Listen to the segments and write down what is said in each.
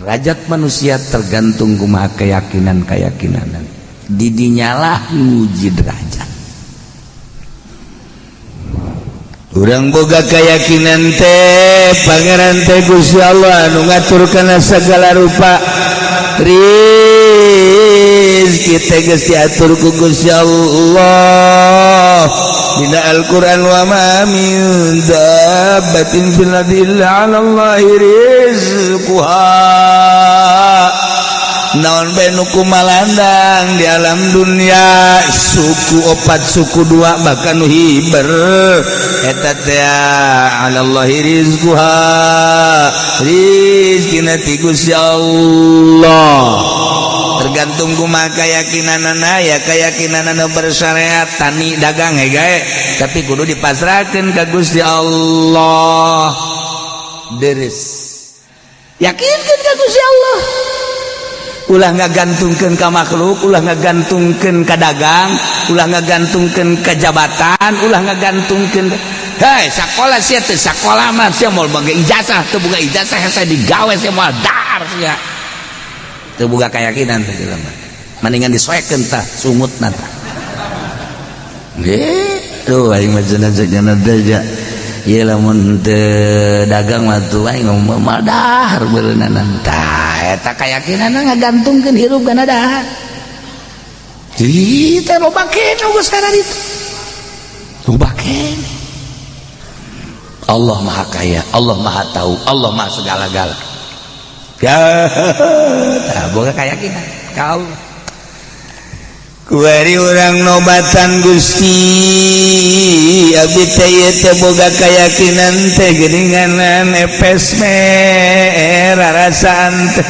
Derajat manusia tergantung kumaha keyakinan keyakinan. Didinyalah nguji derajat. Urang boga keyakinan teh Pangeran teh Gusti Allah anu ngatur kana segala rupa. Rizki teh geus diatur ku Gusti Allah dina Al-Qur'an, wa ma min dabbatin fil ardi illa 'ala Allahi rizquha. Naon bae nu kumalandang di alam dunia, suku opat, suku dua, bahkan nu hiber, eta teh 'ala Allahi rizquha, rizkina ti Gusti Allah. Tergantung kumaha keyakinanana ya, keyakinanana bersyariat tani dagang gae, tapi kudu dipasrahkeun ka Gusti Allah. Deres yakinkeun ka Gusti Allah, ulah ngagantungkeun ka makhluk, ulah ngagantungkeun ka dagang, ulah ngagantungkeun ka jabatan, ulah ngagantungkeun. Hei, sakola sia teh, sakola mah sia moal boga ijazah, teu boga ijazah hese digawe, sia moal dahar sia. Teu boga keyakinan teh jelema. Mendingan disoekeun tah sungutna tah. Tuh aing mah cenah cenah teh ja. Ieu lamun teu dagang mah tuh aing moal dahar beureunanan tah. Eta keyakinan ngagantungkeun hirup kana dahar. Ih, teh loba keneh geus kana ditu. Loba keneh. Allah Maha Kaya, Allah Maha Tahu, Allah Maha segala-gala. Ya, tah boga keyakinan ka Allah. Kuari urang nobatan Gusti, abdi teh ieu teh boga keyakinan teh geuninganan epes merah rasaan teh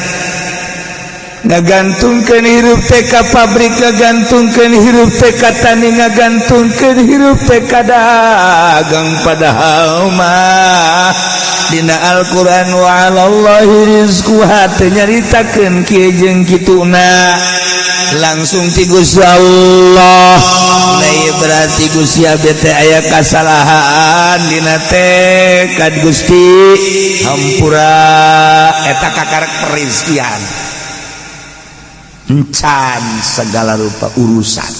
ngagantungkeun hirup teh ka pabrik, ngagantungkeun hirup teh ka tani, ngagantungkeun hirup teh ka dagang, padahal mah dina Al-Qur'an wa 'alallahi rizquha teu nyaritakeun kieu jeung kituna, langsung ti Gusti Allah. Nah, ieu berarti Gusti abdi teh aya kasalahan dina tekad, Gusti hampura. Eta kakarek perizkian encan segala rupa urusan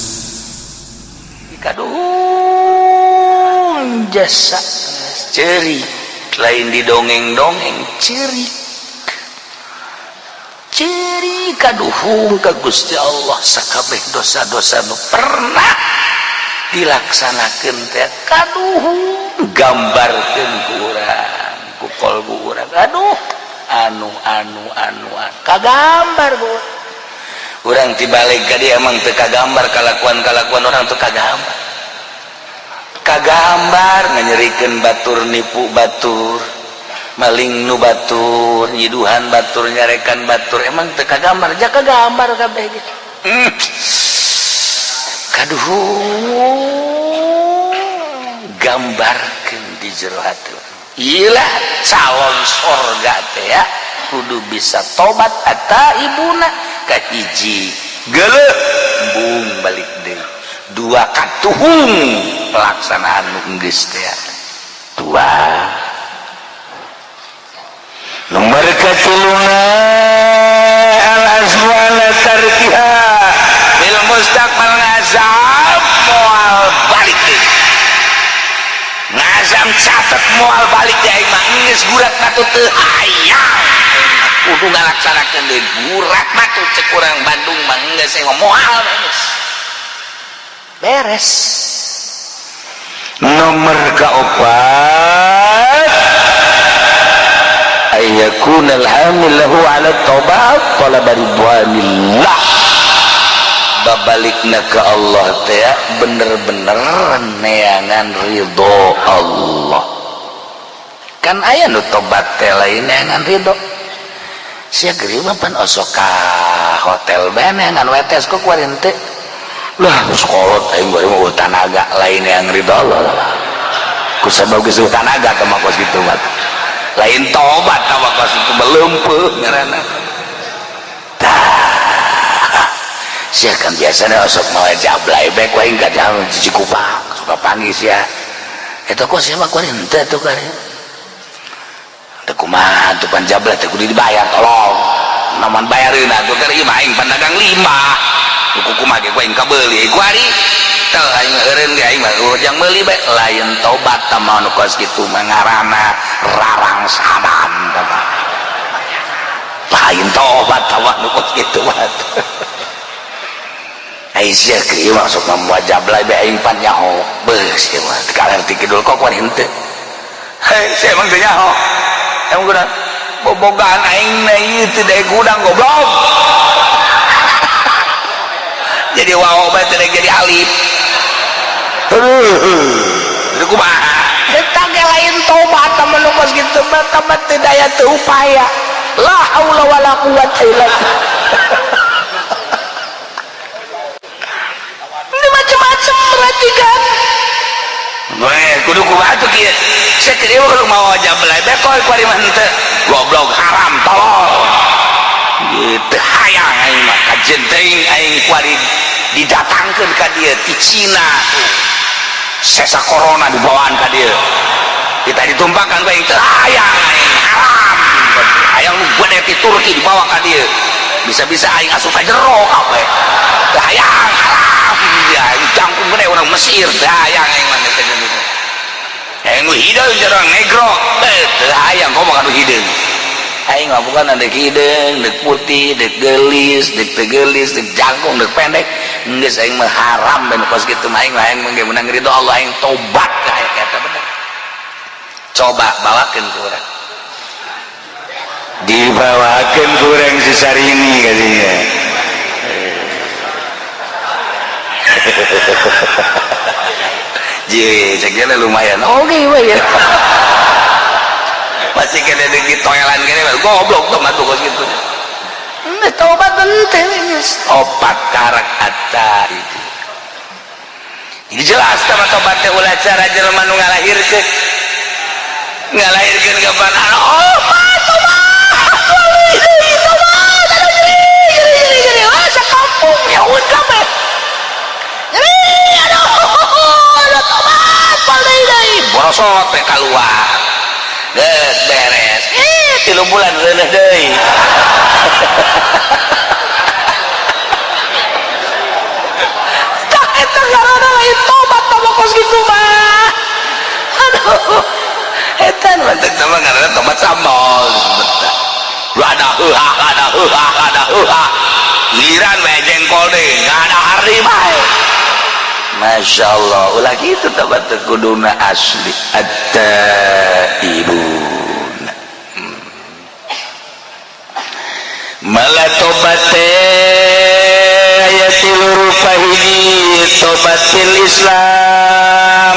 kaduhung jasa cerik, lain didongeng-dongeng, cerik ciri kaduhung ka Gusti Allah. Sakabeh dosa-dosa nu pernah dilaksanakeun teh kaduhung gambarkeun ku urang, ku kolbu urang. Aduh, anu anu anu anu kagambar ku urang tibalik ka dia. Emang teu kagambar kalakuan-kalakuan orang teu kagambar, kagambar nganyerikeun batur, nipu batur, maling nu batur, nyiduhan batur, nyarekan batur, emang teu kagambar? Ja kagambar kabeh gitu. Kaduhung gambarkeun di jero hati. Ilah calon sorga teh ya kudu bisa tobat ata ibuna. Kahiji, geuleuh bung balik deui. Dua, katuhung pelaksanaan nu geus teh. Dua, Nomor katiluna, al azmu ala tarkiha bil mustaqbal, ngazam moal balik deui, ngazam catet moal balik deui. Aing mah geus gurat matu teu hayang, kudu ngalaksanakeun deui. Gurat matu cek urang Bandung mah, geus aing mah moal, geus beres. Nomor keempat, ayakuna al-hamil lahu ala taubat talaba ridwanillah. Babalikna ke Allah teh bener-bener neangan ridho Allah. Kan aya nu tobat teh lain neangan ridho. Sia geuring mah pan osok ka hotel bae neangan wetes, kok kuari teh lah sekolot aing bari mah tanaga, lain yang ridho Allah lah. Ku sabab geus tanaga teh mah kos kitu mah lain tobat tah, kos itu belempeuh ngaranna. Tah sia kan biasanya osok mawa jablay bae ku aing ka jalan Cikupa suka panggil sia eta, kok sia mah kuari henteu atuh, kuari teu kumaha tuh pan jablay teh kudu dibayar, tolong. Namun bayareun atuh keur ieu mah aing pandagang limbah. Ku kumaha ge ku aing kabeuli ku ari. Teu aing eureun ge aing mah ujang meuli bae lain tobat tah mah nu kos kitu mah ngaranna rarangsadan tah mah. Lain tobat tah mah nu kos kitu mah. Ai sia kieu maksud mah jablay bae aing pan nyaho. Beuh sia mah teu kalerti kidul kok kuari henteu. Hei, sia emang teu nyaho. Emang kunaon? Bobogaan aing na ieu teu daek gudang goblok. Jadi wawo bae teu daek jadi alif. Aduh, kumaha? Eta ge lain tobat tah mah nu kos kitu mah tobat teu daya teu upaya. La haula wala quwata illa billah. Ini macam-macam berarti kan. Weh, kudu kumaha tuh kieu? Sia kieu kudu mawa jablay bae koy kuari mah henteu. Goblok haram tolol. Gitu hayang aing mah kajen teuing aing kuari didatangkeun ka dieu ti Cina tuh. Sesa corona dibawaan ka dieu. Kita ditumpahkan ku aing teu hayang aing haram. Hayang nu gede ti Turki dibawa ka dieu. Bisa-bisa aing asup ka jero kabeh. Teu hayang haram. Ya aing jangkung gede urang Mesir teu hayang aing mah teh gitu. Aing nu hideung urang negro teu hayang komo ka nu hideung. Aing mah bukan deuk hideung, deuk putih, deuk geulis, deuk teu geulis, deuk jangkung, deuk pendek. Geus aing mah haram ben kos kitu mah aing mah aing mah ge meunang ridho Allah aing tobat ka eta bener. Coba bawakeun ku urang. Dibawakeun ku urang si Sarini kadinya. Ji, cek dia lumayan. Oke, we ya. Masih kena di toilan kene goblok tuh mah kos kitu. Nah, tobat henteu geus. Opat karak ata itu. Jadi jelas sama tobat teh ulah cara jelema nu ngalahirkeun. Ngalahirkeun kapan? Opat tobat. Tobat. Nyeri nyeri. Wah, sakampung nyaun kabeh. Nyeri aduh. Aduh tobat pal deui. Borosot teh kaluar. Geus beres. 3 bulan reuneuh deui. Tah eta ngaranna lain tobat tah kos kitu mah. Aduh. Eta mah teh mah ngaranna tobat sambal. Ada heuha, ada heuha, ada heuha. Giliran we jengkol deui, ngada hari bae. Masya Allah, ulah kitu tobat teh kuduna asli at-taibun. Malah tobat teh aya tilu rupa hiji, tobat fil Islam,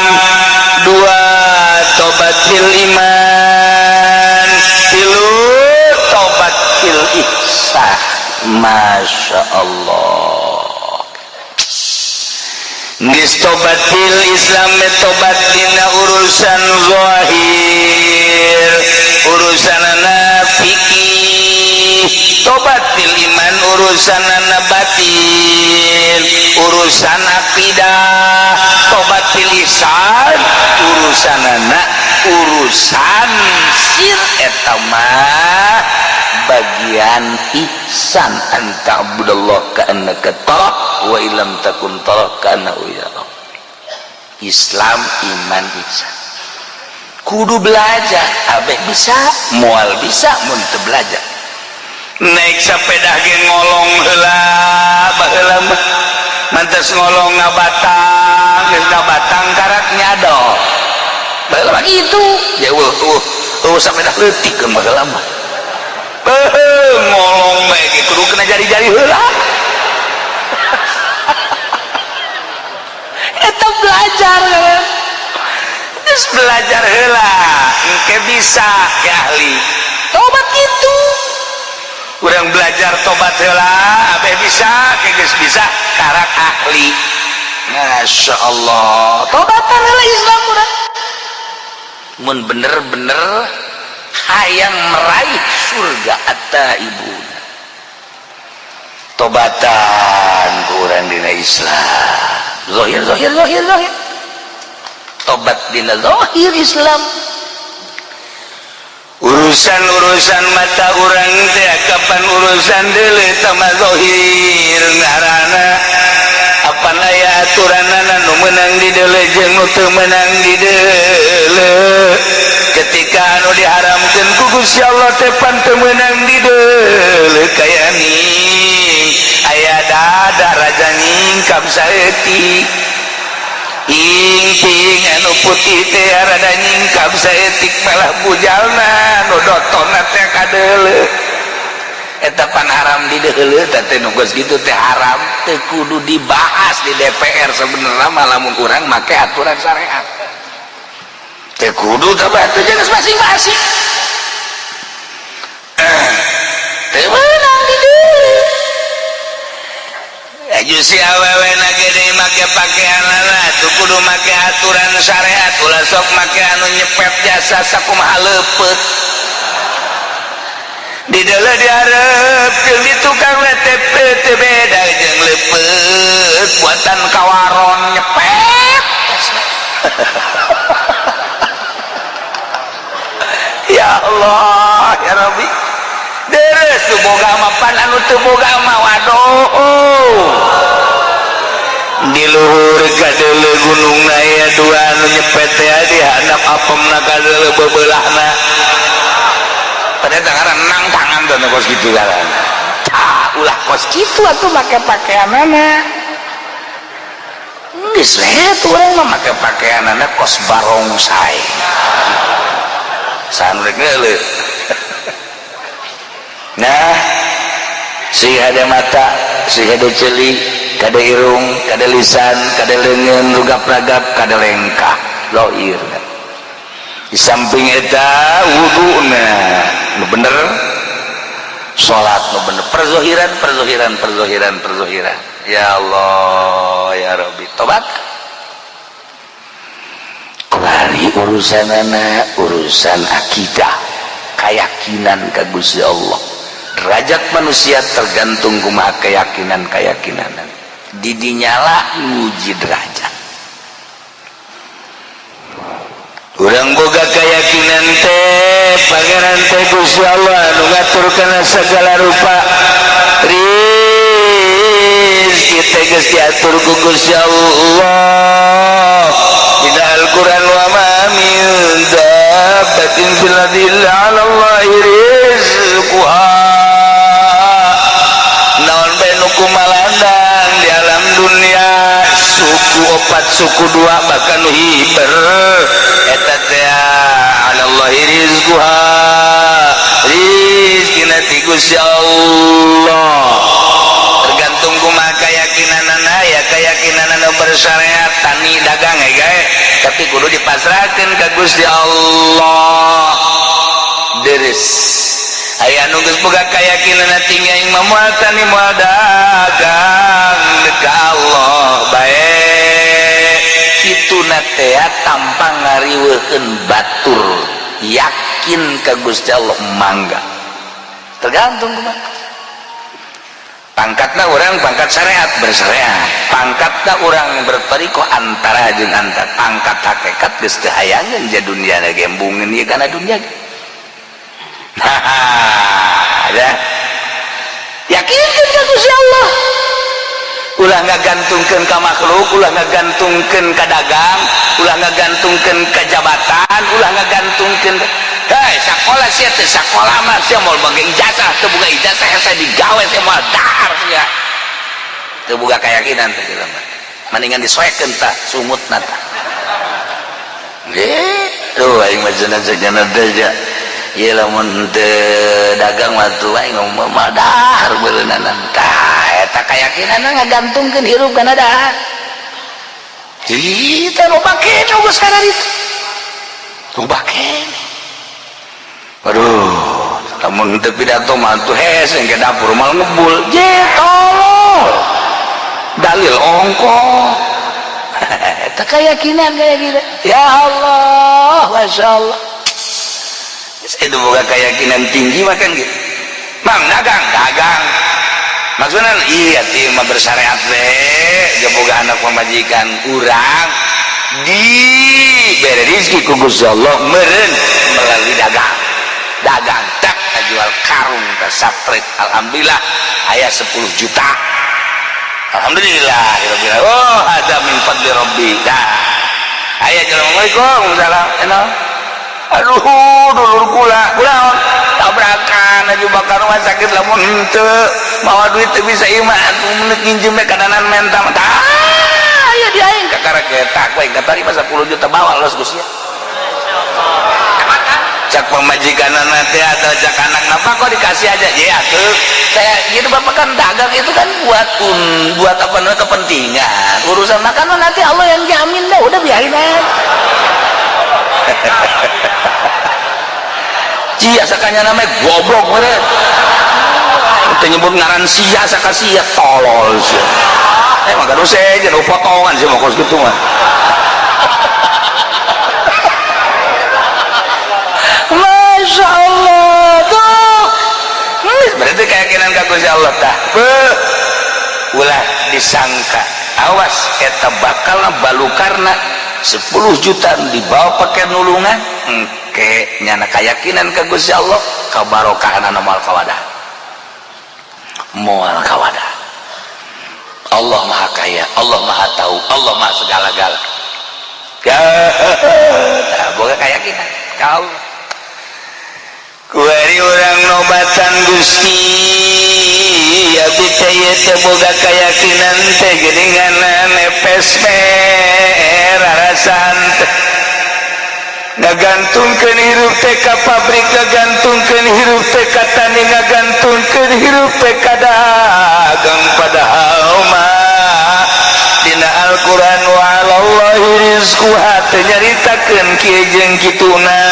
dua tobat fil iman, tilu tobat fil ihsan. Masya Allah. Geus tobat fil Islam tobat dina urusan zahir, urusanana fikih, tobat fil iman urusanana batin, urusan akidah, tobat fil ihsan urusanana urusan sir eta mah bagian ihsan anta abdullah ka'annaka tara wa illam takun tara ka'annahu yara. Islam iman ihsan kudu belajar abeh bisa moal bisa mun teu belajar. Naik sepeda ge ngolong heula baheula mah mantes ngolong ngabatang geus ngabatang karak nyadol baheula mah kitu ya eueuh sepeda leutik baheula mah ngolong bae ge kudu kena jari-jari heula. Eta belajar geus belajar heula engke bisa ke ahli tobat kitu. Urang belajar tobat heula abeh bisa ke geus bisa karak ahli. Masya Allah, tobatan heula Islam urang mun bener-bener hayang meraih surga at-taibun. Tobatan kurang dina Islam zahir zahir zahir zahir tobat dina zahir Islam. Urusan-urusan mata urang teh kapan urusan urusan deuleu tah mah zahir ngaranna. Apan aya aturanana nu meunang di deuleu jeung nu teu meunang di deuleu. Ketika anu diharamkeun ku Gusti Allah teh pan teu meunang di deuleu, kaya ning aya dada raja nyingkap saeutik, ingping anu putih teh rada nyingkap saeutik, malah bujalna nu dotonna teh kadeuleu. Eta pan haram di deuleu teh. Nu geus kitu teh haram, teu kudu dibahas di DPR sebenarnya. Malah mun urang make aturan syariat teu kudu teh, teh geus masing-masing teu meunang di deuleu. Aju si awewe na gede make pakaian tuh kudu make aturan syariat. Ulah sok make anu nyepet jasa sakumaha leupeut di deuleu dihareup jeung di tukang WTP teu beda jeung leupeut buatan kawaron nyepet. Ya Allah ya Rabbi, deres tuh boga mah pan anu teu boga mah waduh. Di luhur kadeuleu gunung aya dua anu nyepet teh di handap apemna kadeuleu bebeulahna. Pada tangan nang tangan tuh kos kitu ngaranna. Tah ulah kos kitu atuh make pakaianana. Geus we tuh urang mah make pakaianana kos barongsai. Saha rek ngeuleuh. Nah, si ada mata, si ada ceuli, kada irung, kada lisan, kada leungeun, rugap-ragap, kada lengkah, loir. Di samping eta wuduna nu bener, salat nu bener, perzohiran, perzohiran, perzohiran, perzohiran. Ya Allah, ya Rabbi, tobat. Kembali urusanana urusan akidah, keyakinan ka Gusti Allah. Derajat manusia tergantung kumaha keyakinan-keyakinan. Didinyala nguji derajat. Urang boga keyakinan teh Pangeran teh Gusti Allah nu ngatur kana segala rupa. Rizki teh geus diatur ku Gusti Allah. Dina Al-Qur'an wa ma min dabbatin fil ardi illa 'ala Allahi rizquha. Naon bae nu kumalandang di alam dunia, suku opat suku dua bahkan nu hiber eta teh 'ala Allahi rizquha, rizkina ti Gusti Allah. Tergantung kumaha keyakinanana ya, keyakinanana bersyariat tani dagang ya gae, tapi kudu dipasrahkeun ka Gusti Allah. Deres aya nu geus boga keyakinan tinggi aing mah moal tani moal dagang ka Allah bae. Kituna teh tampang ngariweukeun batur yakin ka Gusti Allah mangga. Tergantung kumaha pangkatna orang, pangkat syariat bersyariat, pangkatna orang bertoriko antara jeung antara, pangkat hakikat geus teu hayangeun ja dunia gembungeun ieu kana dunia. Nah, ya yakinkeun ka Gusti Allah, ulah ngagantungkeun ka makhluk, ulah ngagantungkeun ka dagang, ulah ngagantungkeun ka jabatan, ulah ngagantungkeun. Hei, sakola sia teh sakola mah sia moal boga ijazah, teu boga ijazah hese digawe sia moal dahar sia. Teu boga keyakinan teh jelema. Mendingan disoekeun tah sumutna tah. Duh aing mah cenah teh ja. Ieu lamun teu dagang mah tuh aing moal dahar beureunanan. Tah eta keyakinanna ngagantungkeun hirup kana dahar. Kita loba keneh geus itu. Loba keneh. Aduh, lamun teu pidato mah tuh hese ke dapur mal ngebul. Je tolol. Dalil ongko. Eta keyakinan kayak gitu. Ya Allah, Masya Allah. Itu boga keyakinan tinggi mah kan gitu. Mang dagang, dagang. Maksudnya iya ti mah bersyariat we, boga anak pamajikan urang di bere rezeki ku Gusti Allah meureun melalui dagang. Dagang tak jual karung ke satrek, alhamdulillah aya 10 juta. Alhamdulillah. Oh, ada min fadli rabbi. Dah aya. Assalamualaikum. Salam. Enak. Aduh, dulur kula kula tabrakan aja, bakal rumah sakit. Lamun henteu mawa duit teu bisa imah atuh, menit nginjem kadanan menta. Tah, aya di aing kakara ketak we katarima 10 juta, bawa los Gusti. Cak pemajikan nanti atau cak anak, napa kok dikasih aja ya tuh saya gitu. Bapak kan dagang itu kan buat buat apa namanya, kepentingan urusan makanan, nanti Allah yang jamin dah, udah biarin aja. Cia sakanya namanya goblok mere. Teu nyebut ngaran sia saka sia tolol sia. Eh, maka dosa aja nu potongan sih mau kos gitu mah. Masya Allah tuh. Berarti keyakinan ka Gusti Allah tah. Beuh. Ulah disangka. Awas eta bakal balukarna 10 juta dibawa pakai nulungan engke nyana keyakinan ke Gusti Allah, kabarokahan moal kawadah, moal kawadah. Allah Maha Kaya, Allah Maha Tahu, Allah Maha segala-gala. Ya, boga keyakinan ka Allah. Kuari urang nobatan, Gusti, abdi teh ieu teh boga keyakinan teh geuningan nepes rarasaan teh ngagantungkeun hirup teh ka pabrik, ngagantungkeun hirup teh ka tani, ngagantungkeun hirup teh ka dagang. Padahal mah dina Al-Qur'an wa 'alallahi rizquha teu nyaritakeun kieu jeung kituna,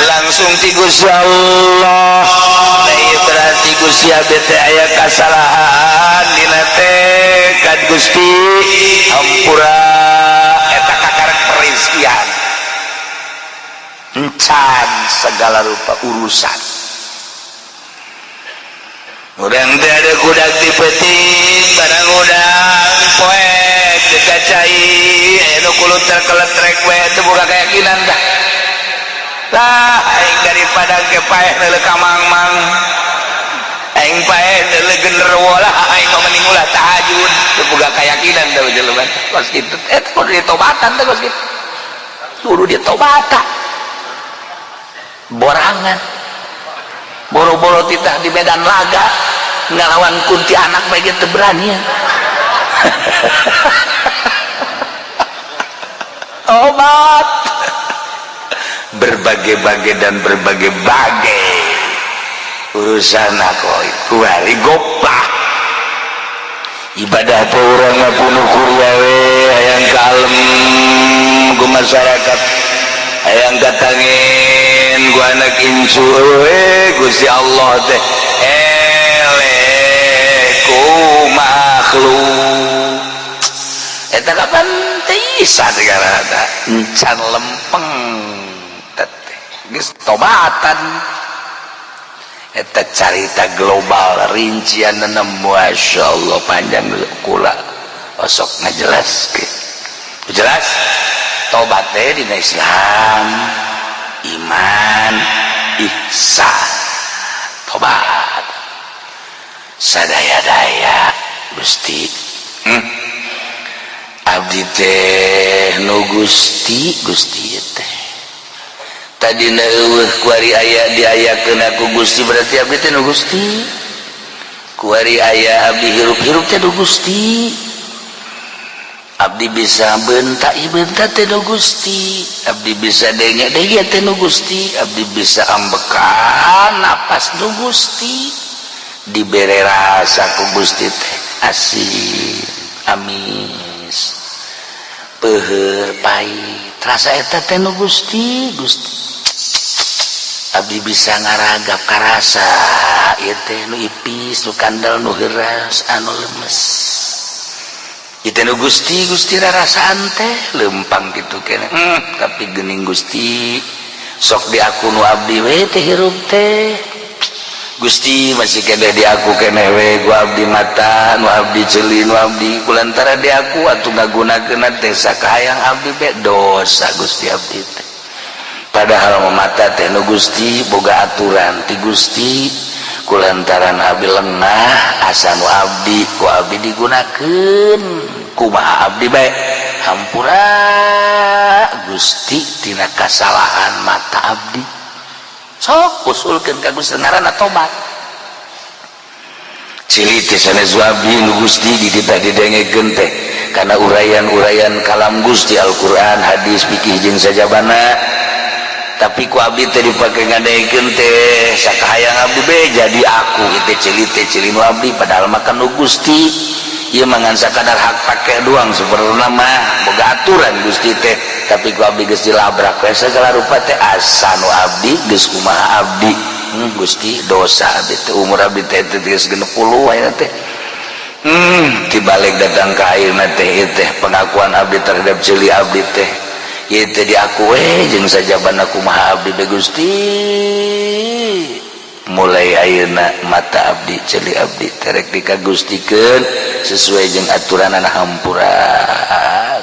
langsung ti Gusti Allah. Nah, ieu berarti Gusti abdi teh aya kasalahan dina tekad. Gusti, hampura. Eta kakarek perizkian encan segala rupa urusan. Urang teh ada kudak di peuting, barang udang poek dekat cai, aya nu kuluter keletrek we, teu boga keyakinan dah. Lah, aing daripada ke paeh neuleuh ka mang-mang, aing paeh neuleuh genderuwo lah, aing mah mending ulah tahajud. Teu boga keyakinan teh jelema kos kitu. Eta kudu ditobatan teh kos kitu, kudu ditobatan. Borangan boro-boro titah di medan laga ngelawan kuntianak bae teu berani. Tobat berbagai-bagai dan berbagai-bagai urusan. Aku kuari gopah Ibadah teh urang mah kudu kuria we, hayang kalem ku masyarakat, hayang katangin ku anak incu we. Gusti Allah teh eleh ku makhluk. Eta kapan teh isa segala eta encan lempeng teh geus tobatan. Eta carita global rincian, Masya Allah, panjang. Kula osok ngajelaskeun jelas tobat teh dina Islam, iman, ihsan, tobat sadaya-daya. Gusti, Abdi teh nu Gusti, Gusti teh tadi eueuh, kuari aya, diayakeun ku Gusti, berarti abdi teh nu Gusti. Kuari aya abdi hirup-hirup teh nu Gusti. Abdi bisa bentak bentak teh nu Gusti. Abdi bisa denge denge teh nu Gusti. Abdi bisa ambekan napas nu Gusti. Dibere rasa ku Gusti teh asin, amis, peuheur, pahit, rasa eta teh nu Gusti. Gusti, abdi bisa ngaragap karasa ieu teh nu ipis, nu kandel, nu heuras, anu lemes, ieu teh nu Gusti. Gusti, rarasaan teh lempang kitu keneh, tapi geuning Gusti sok di aku nu abdi we teh hirup teh. Gusti, masih keneh di aku keneh we gua abdi mata nu abdi, ceuli nu abdi, kulantara di aku atuh ngagunakeun teh sakahayang abdi be dosa. Gusti, abdi teh Padahal mata teh nu Gusti boga aturan ti Gusti, kulantaran abdi lengah asa nu abdi ku abdi digunakeun kumaha abdi bae. Hampura Gusti tina kasalahan mata abdi. Sok usulkeun ka Gusti, ngaranna tobat. Cili teh sanes abdi nu Gusti dititah didengekeun teh kana uraian-uraian kalam Gusti, Al-Qur'an, hadis, fikih jeung sajabana, tapi ku abdi teh dipake ngadengekeun teh sakahayang abdi be. Jadi aku itu cili teh cili nu abdi, padahal mah kan nu Gusti ieu mah ngan sakadar hak pake doang. Sebenarnya mah boga aturan Gusti teh, tapi ku abdi geus dilabrak we segala rupa teh, asa nu abdi geus kumaha abdi. Gusti, dosa abdi teh, umur abdi teh geus 60 ayeuna teh. Dibalik datang ka ayeuna teh, ieu teh pengakuan abdi terhadap ceuli abdi teh ieu teh diaku we jeung sajabana kumaha abdi be. Gusti, mulai ayeuna mata abdi, ceuli abdi terek dikagustikeun sesuai jeung aturanana. Hampura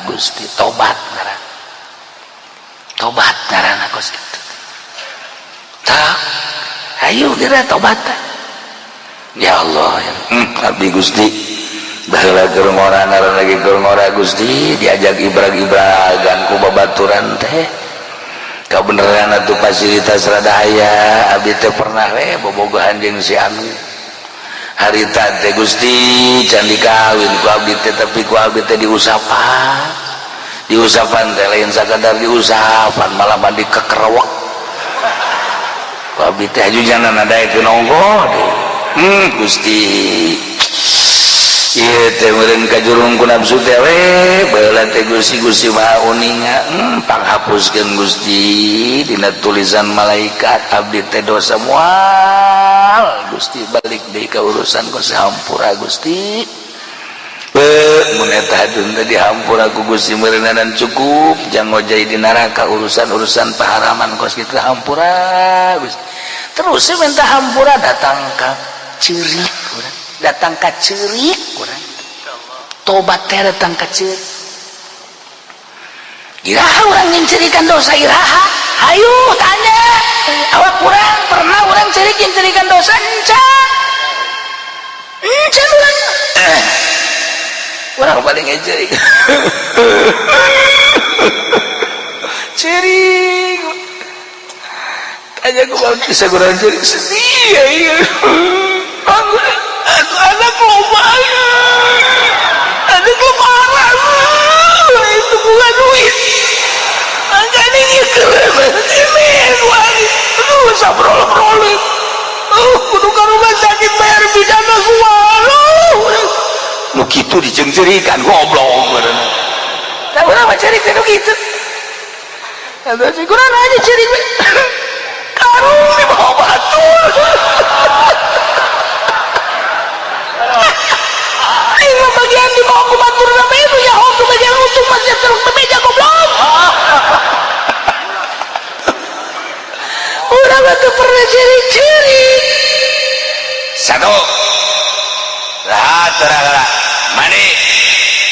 Gusti. Tobat ngaran, tobat ngaranna kos kitu. Tak ayo geura tobat. Ya Allah ya. Abdi Gusti baheula keur ngora, ngaran lagi keur ngora Gusti, diajak ibrag-ibragan ku babaturan teh. Kabeneran atuh fasilitas rada aya, abdi teh pernah we bobogohan jeung si anu harita teh Gusti, can dikawin ku abdi teh, tapi ku abdi teh diusapan. Diusapan teh lain sakadar diusapan, malah mah dikekerewek ku abdi teh, hajujanan adaekeun ongkoh. Gusti, ieu teh meureun kajurung ku nafsu teh we baheula teh Gusti. Gusti Maha uninga, panghapuskeun Gusti dina tulisan malaikat abdi teh dosa. Moal Gusti balik deui ka urusan ku, hampura Gusti. Mun eta teh dihampura ku Gusti meureunan cukup jang ngojay di neraka urusan-urusan paharaman kos kitu. Hampura Gusti. Terus minta hampura, datang ka ceurik urang, datang ka ceurik urang. Tobat teh datang ka ceurik. Iraha urang nyincirikan dosa? Iraha? Hayu tanya awak urang, pernah urang ceurik nyincirikan dosa? Encan, encan urang. Urang paling ngecerik ceurik. Tanya ku bisa kurang ceurik, sedih ya. Iya, aduh, anak loba, anak lebaran itu bukan duit, makanya ini keren ini. Aduh, sabrol-brolin, oh, kudu ka rumah sakit bayar bidana kumaha nu kitu dijengcerikan, goblok. Tah, urang mah ceurik teh nu kitu. Aduh, sih kurang aja ceurik karung di bawah batu. Aing bagian di bawah ku batur nama itu ya, ku bagian untung masih terus bebeja, goblok. Urang mah teu pernah ceurik-ceurik. Satu rahat terang, mandi,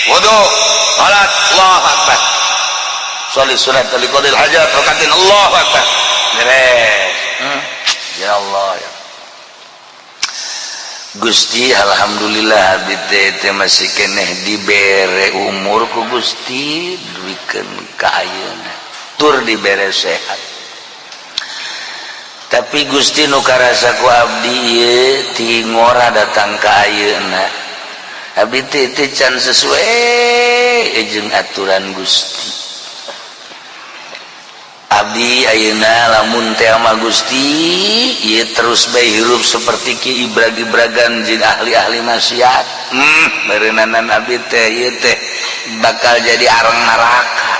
wudu, salat, Allahu akbar, sholli sunat liqadil hajat rakatin, Allahu akbar, beres. Ya Allah ya Gusti, alhamdulillah abdi teh masih keneh dibere umur ku Gusti duikeun ka ayeuna, tur dibere sehat. Tapi Gusti, nu karasa ku abdi ieu ti ngora datang ka ayeuna, abdi teh can sesuai jeung aturan Gusti. Abdi ayeuna lamun teh ama Gusti ieu terus bae hirup seperti ki ibrag-ibragan jeung ahli-ahli maksiat, meureunana abdi teh ieu teh bakal jadi arang neraka.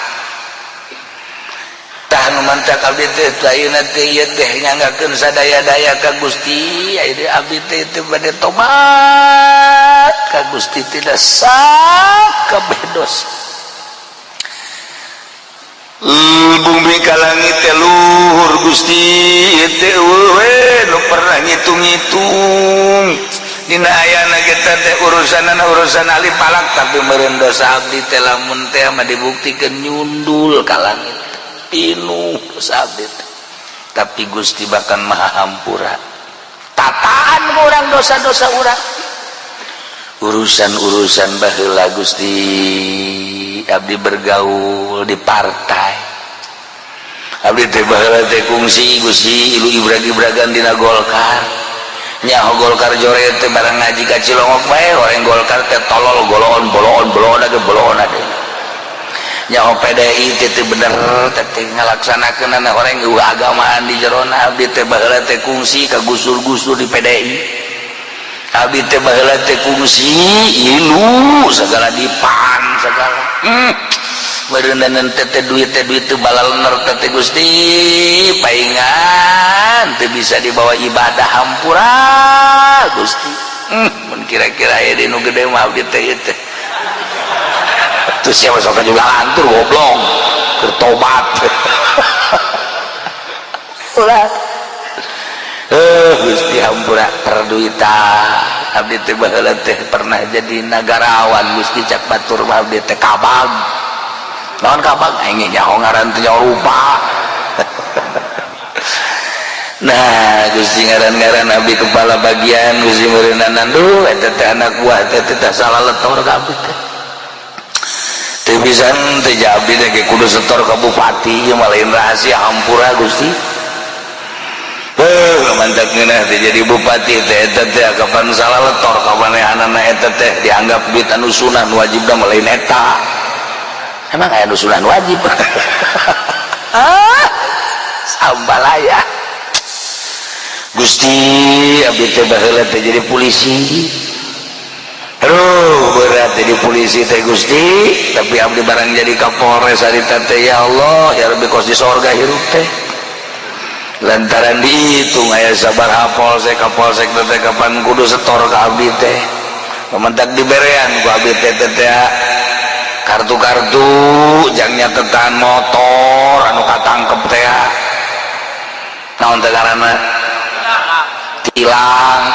Tah, nu mantak abdi teh ayeuna teh ieu teh nyanggakeun sadaya-daya ka Gusti. Ayeuna abdi teh teu bade tobat ka Gusti, tidak sakabeh dosa. Bumi ka langit teh luhur Gusti, teh we nu pernah ngitung-ngitung dina ayana kita teh urusanana urusan ahli palak, tapi meureun dosa abdi teh lamun teh mah dibuktikeun nyundul ka langit. Pinuh dosa abdi teh. Tapi Gusti bahkan Maha Hampura, tataan ku urang dosa-dosa urang, urusan-urusan baheula. Gusti, abdi bergaul di partai, abdi teh baheula teh kungsi, Gusti, ilu ibrag-ibragan dina Golkar. Nyaho Golkar jore teh barang ngaji ka Cilongok bae, orang Golkar teh tolol, goloon boloon boloon ade boloon ade. Nyaho PDI teh teu bener teh teh ngalaksanakeun orang agamaan di jerona. Abdi teh baheula teh kungsi ka gusur-gusur di PDI. Abdi teh baheula teh kungsi ilu segala dipan segala. Beureunan teh teh duit teh duit teh balalener teh. Gusti, paingan teu bisa dibawa ibadah. Hampura, Gusti. Mun kira-kira aya di nu gede mah abdi teh ieu teh. Terus siapa sok juga lantur goblok keur tobat ulah. Gusti, hampura perduitan. Abdi teh baheula teh pernah jadi nagarawan, Gusti. Cak batur mah abdi teh kabag. Naon kabag? Aing nyaho ngaran teh, nyaho rupa. Nah, Gusti, ngaran-ngaran abdi kepala bagian, Gusti, meureunan. Duh, eta teh anak buah teh teh salah letor ka abdi teh. Teu bisa teh abdi teh kudu setor ka bupati ieu mah, lain rahasia. Hampura, Gusti. Mantap ngeunah teh jadi bupati teh. Eta teh kapan salah letor ka manehanana, eta teh dianggap duit anu sunah, nu wajib mah lain eta. Emang aya nu sunah nu wajib? Ah, sambalaya. Gusti, abdi teh baheula teh jadi polisi. Aduh, berat jadi polisi teh, Gusti. Tapi abdi barang jadi Kapolres harita teh, ya Allah ya Rabbi, kos di sorga hirup teh, lantaran dihitung aya sabaraha polsek, kapolsek teh kapan kudu setor ka abdi teh. Pementak diberean ku abdi teh teh kartu-kartu jang nyatetan motor anu katangkep teh. Naon teh ngaranna? Tilang.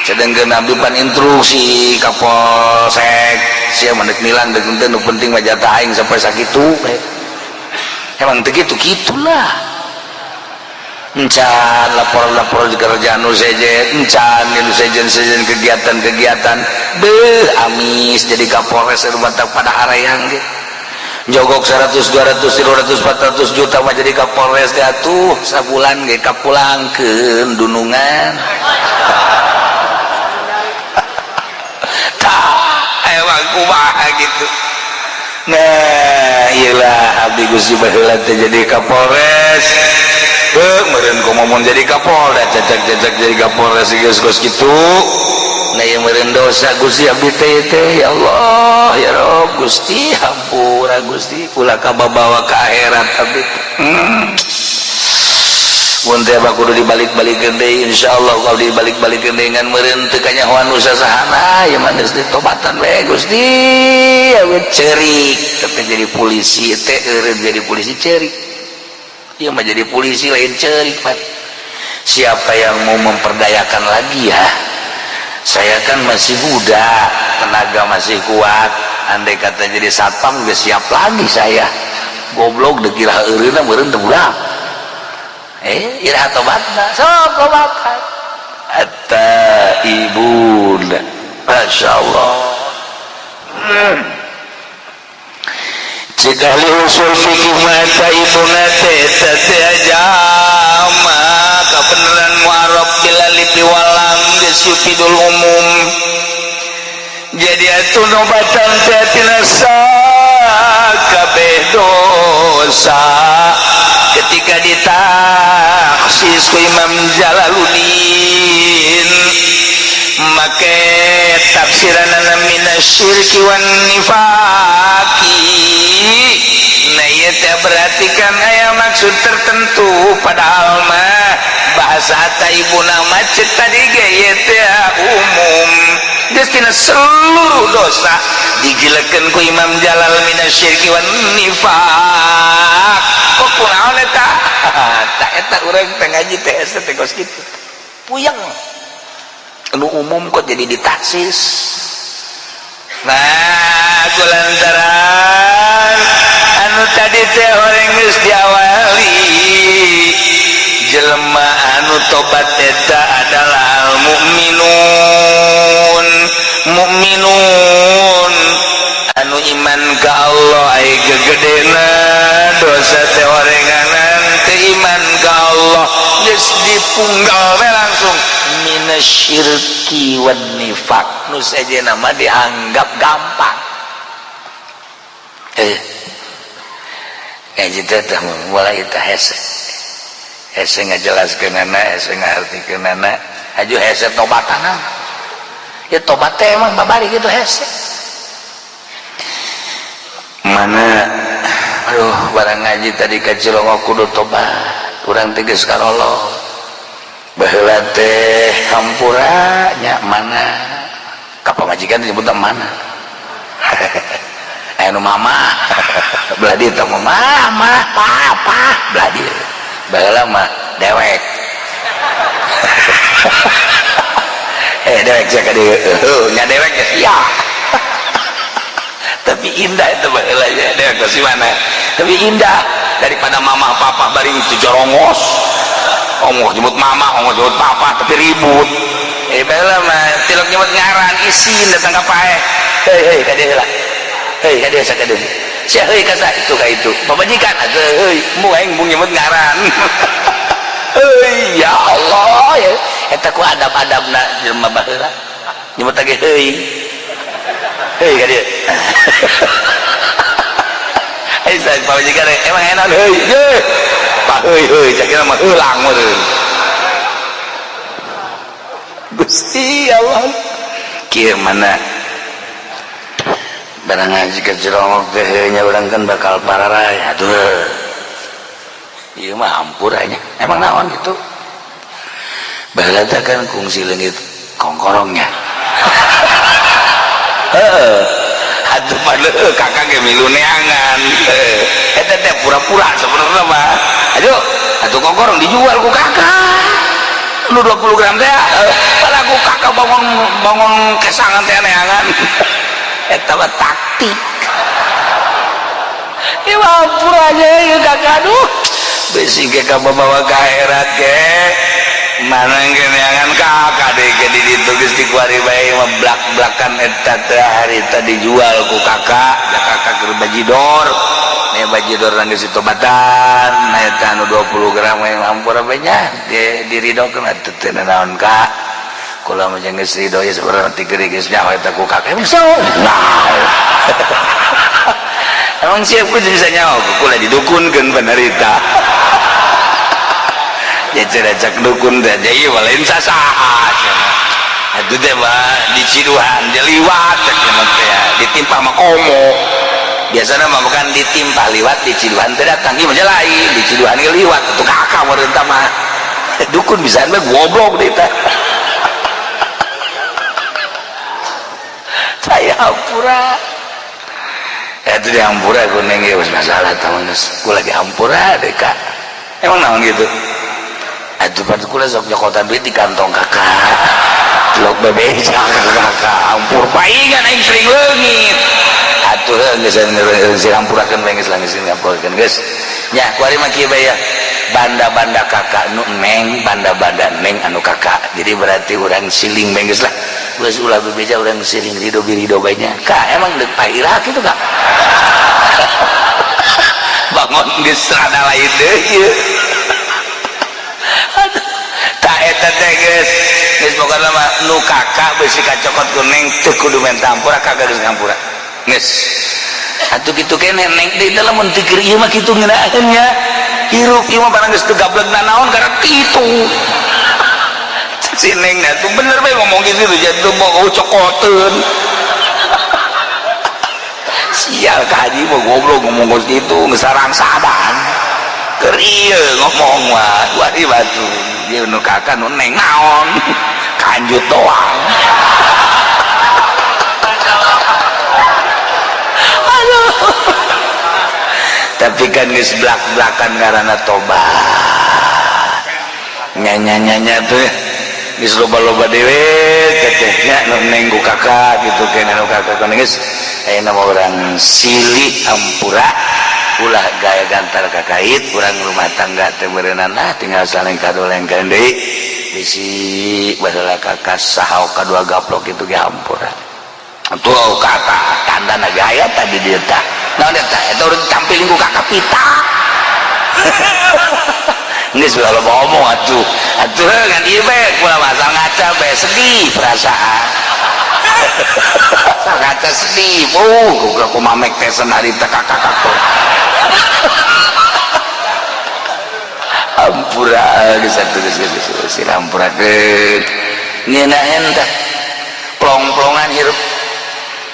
Sedangkan abdi pan instruksi kapolsek, sia mah deuk nilang deuk henteu, nu penting mah jatah aing sampai sakitu. Emang teu kitu kitulah. Encan lapor-lapor di kerjaan nu sejen, encan nu sejen-sejen kegiatan-kegiatan. Beuh, amis jadi Kapolres batak pada harayang ge jogok 100, 200, 300, 400 juta mah jadi Kapolres teh atuh sabulan ge kapulangkeun dunungan. Tah, emang kumaha gitu. Nah, iyalah abdi, Gusti, baheula teh jadi Kapolres. Beuh, meureun komo mun jadi Kapolda, cecek-cecek jadi Kapolres geus geus kitu. Nah, ieu meureun dosa, Gusti, abdi teh teh. Ya Allah ya Rob, Gusti, hampura, Gusti, ulah kababawa ka akhirat abdi. Mun teh kudu dibalik-balikeun deui, insyaallah kalau dibalik-balikeun deui ngan meureun teu kanyahoan nu sasahana. Ya mah geus ditobatan we, Gusti. Awet cerik tapi jadi polisi teh, eureun jadi polisi cerik. Ieu mah jadi polisi lain cerik, Pak. Siapa yang mau memperdayakan lagi ya? Saya kan masih muda, tenaga masih kuat. Andai kata jadi satpam juga siap lagi saya. Goblok, dikira eureunna meureun teu budak. Eh, iraha tobatna? Sok tobatan. At-taibun. Masya Allah. Cik ahli usul fikih mah taibuna teh teh jama kebenaran mu'arab bil alif wal lam geus yufidul umum. Jadi atuh nobatan teh tina sakabeh dosa. Ketika ditaksis ku Imam Jalaluddin make tafsiranana minasyirki wan nifaqi. Nah, ieu teh berarti kan aya maksud tertentu, padahal mah bahasa taibuna mah cek tadi ge ieu teh umum, geus tina seluruh dosa. Digilekeun ku Imam Jalal minasyirki wan nifaq. Kok kunaon eta? Tah, eta urang teh ngaji teh teh kos kitu puyeng, anu umum kok jadi ditaksis. Nah, kulantaran anu Tadi teh orang geus diawali jelema anu tobat eta adalah al mukminun, mukminun anu iman ka Allah. Ai gegedena dosa teh orenganan teu iman ka Allah, geus dipunggal we langsung minasyirki wan nifaq. Nu sejenna mah dianggap gampang. Ngaji teh mulai teh hese hese ngajelaskeunana, hese ngartikeunana, aju hese tobatana ya. Tobat teh emang babari gitu hese mana. Aduh, barang ngaji tadi ka Cilongok kudu tobat urang teh geus karolong. Baheula teh hampura nya mana ka pamajikan disebut mana, aya nu mama belah dieu teh, mama papa belah dieu. Baheula mah dewek, dewek sia ka dieu nya, dewek ya. Tapi indah itu baheula nya, dewek si mana, tapi indah daripada mama papa bari itu jorongos, ongkoh nyebut mama, ongkoh nyebut papa, tapi ribut. Baheula mah tilok nyebut ngaran isin datang ka paeh. Hei hei, ka dieu heula, hei ka dieu, ka dieu sia, hei ka itu, ka itu pamajikan atuh, hei mu aing mung nyebut ngaran. Hei, ya Allah ya, eta ku adab-adabna jelema baheula nyebut lagi hei hei ka dieu. Hei saya pamajikan emang enak, hei ye pak, hei hei cak mah heulang meureun. Gusti Allah, kieu mana barang ngaji ke Cilongok teh nya, urang kan bakal pararay atuh. Ieu mah hampura nya, emang naon gitu. Baheula teh kan kungsi leungit kongkorongnya. Heeh, atuh pada kakak ge milu neangan eta teh pura-pura sebenarnya mah. Aduh, atuh kongkorong dijual ku kakak nu 20 gram teh, pada ku kakak bangun bangun kesangan teh neangan. Eta mah taktik. Ieu mah hampura aja ieu kakak. Aduh, besi ge ka bawa ka akhirat ge mana ge neangan kakak deh ge di ditu geus dikuari bae mah blak-blakan. Eta teh harita dijual ku kakak ya, kakak keur bajidor nih, bajidor geus ditobatan. Nah, eta anu 20 gram yang hampura bae nya diridokeun atuh teu naon kak. Kula mah jeung geus ridho ya sebenarnya ti geus nyaho eta ku kakak. Emang so nah, emang siap ku bisa nyaho kula didukunkeun penderita ya, cek dukun teh ieu mah lain sasaha cenah. Atuh teh mah diciduhan dia liwat cek mah teh, ditimpah mah komo. Biasana mah bukan ditimpah liwat, diciduhan teh datang. Ieu mah lain, diciduhan ge liwat atuh kakak meureun mah. Dukun bisa mah goblok deh teh. Saya hampura itu di hampura kuning ya masalah tahun geus lagi hampura deh kak. Emang naon gitu. Atuh pada kula sok nyokotan duit di kantong kakak, celok bebeja kakak, hampur paingan aing sering leungit atuh. Geus geus hampurakeun bae, geus geus hampurakeun geus nya. Kuari mah kieu bae ya, banda-banda kakak nu neng, banda-banda neng anu kakak, jadi berarti urang siling bae geus lah, geus ulah bebeja, urang siling ridho birido bae nya. Kak, emang deuk pairah kitu kak, bangun geus rada lain deui. Aduh, tak eta teh geus geus pokona mah nu kakak beusi kacokot ku neng teu kudu menta hampura, kakak geus ngampura geus atuh kitu keneh. Neng deui lamun teu keur ieu mah kitu ngeunaheun nya hirup ieu mah barang geus teu gablek nanaon karena kitu si neng nya tuh bener bae ngomong gitu jadi mau cokoteun. Sial ka haji mah goblok ngomong geus kitu geus sarang-sadan keur ieu ngomong mah wari batu ieu nu kakak nu neng naon kanjut doang. Aduh, tapi kan geus blak-blakan karena tobat nya-nya-nya tuh geus loba-loba dewe teteh nya nu neng ku kakak gitu keneh nu kakak geus ayeuna mah urang silih hampura. Ulah gaya gantar kakait urang rumah tangga teh beureunan ah tinggal saling kadolengkeun deui bisi baheula kakas saha kadua gaplok itu ge hampura. Tuh kata tandana gaya tadi dieu tah. Naon eta? Eta urang tampilin ku kakak pita. Geus ulah loba omong atuh. Atuh kan ieu bae kula asal ngaca bae sedih perasaan. Asal ngaca sedih. Goblok kumaha mek teh harita kakak kakak. Ampura geus atuh geus geus geus hampurakeun. Ngeunaheun tah. Plong-plongan hirup.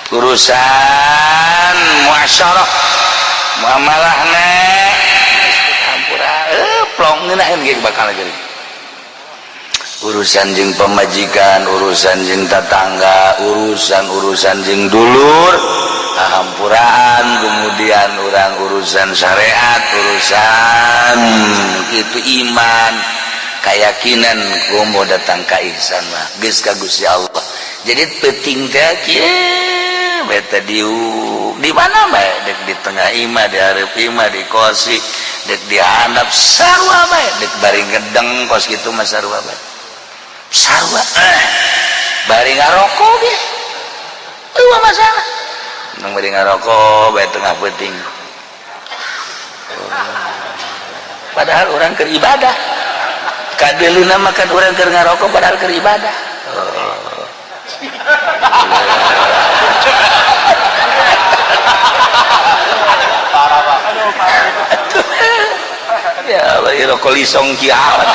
Urusan muasyarah muamalahna hampura plong ngeunaheun ge bakal geuning. Urusan jeung pamajikan, urusan jeung tetangga, urusan-urusan jeung dulur, hampuraan, kemudian orang urusan syariat, urusan itu iman, keyakinan komo datang ka ihsan mah geus ka Gusti Allah. Jadi penting teh kieu beta diuk di mana bae dek di tengah imah, di hareup imah, di kosi, dek di handap sarua bae, dek bari ngedeng kos kitu mah sarua bae. Sarua bari ngarokok ge eueuh masalah. Nang bari ngarokok bae tengah peuting. Padahal orang keur ibadah. Kadeuleuna mah kan urang keur ngarokok padahal keur ibadah. Parah, Pak. Aduh, parah. Ya, bari rokok lisong kiamat.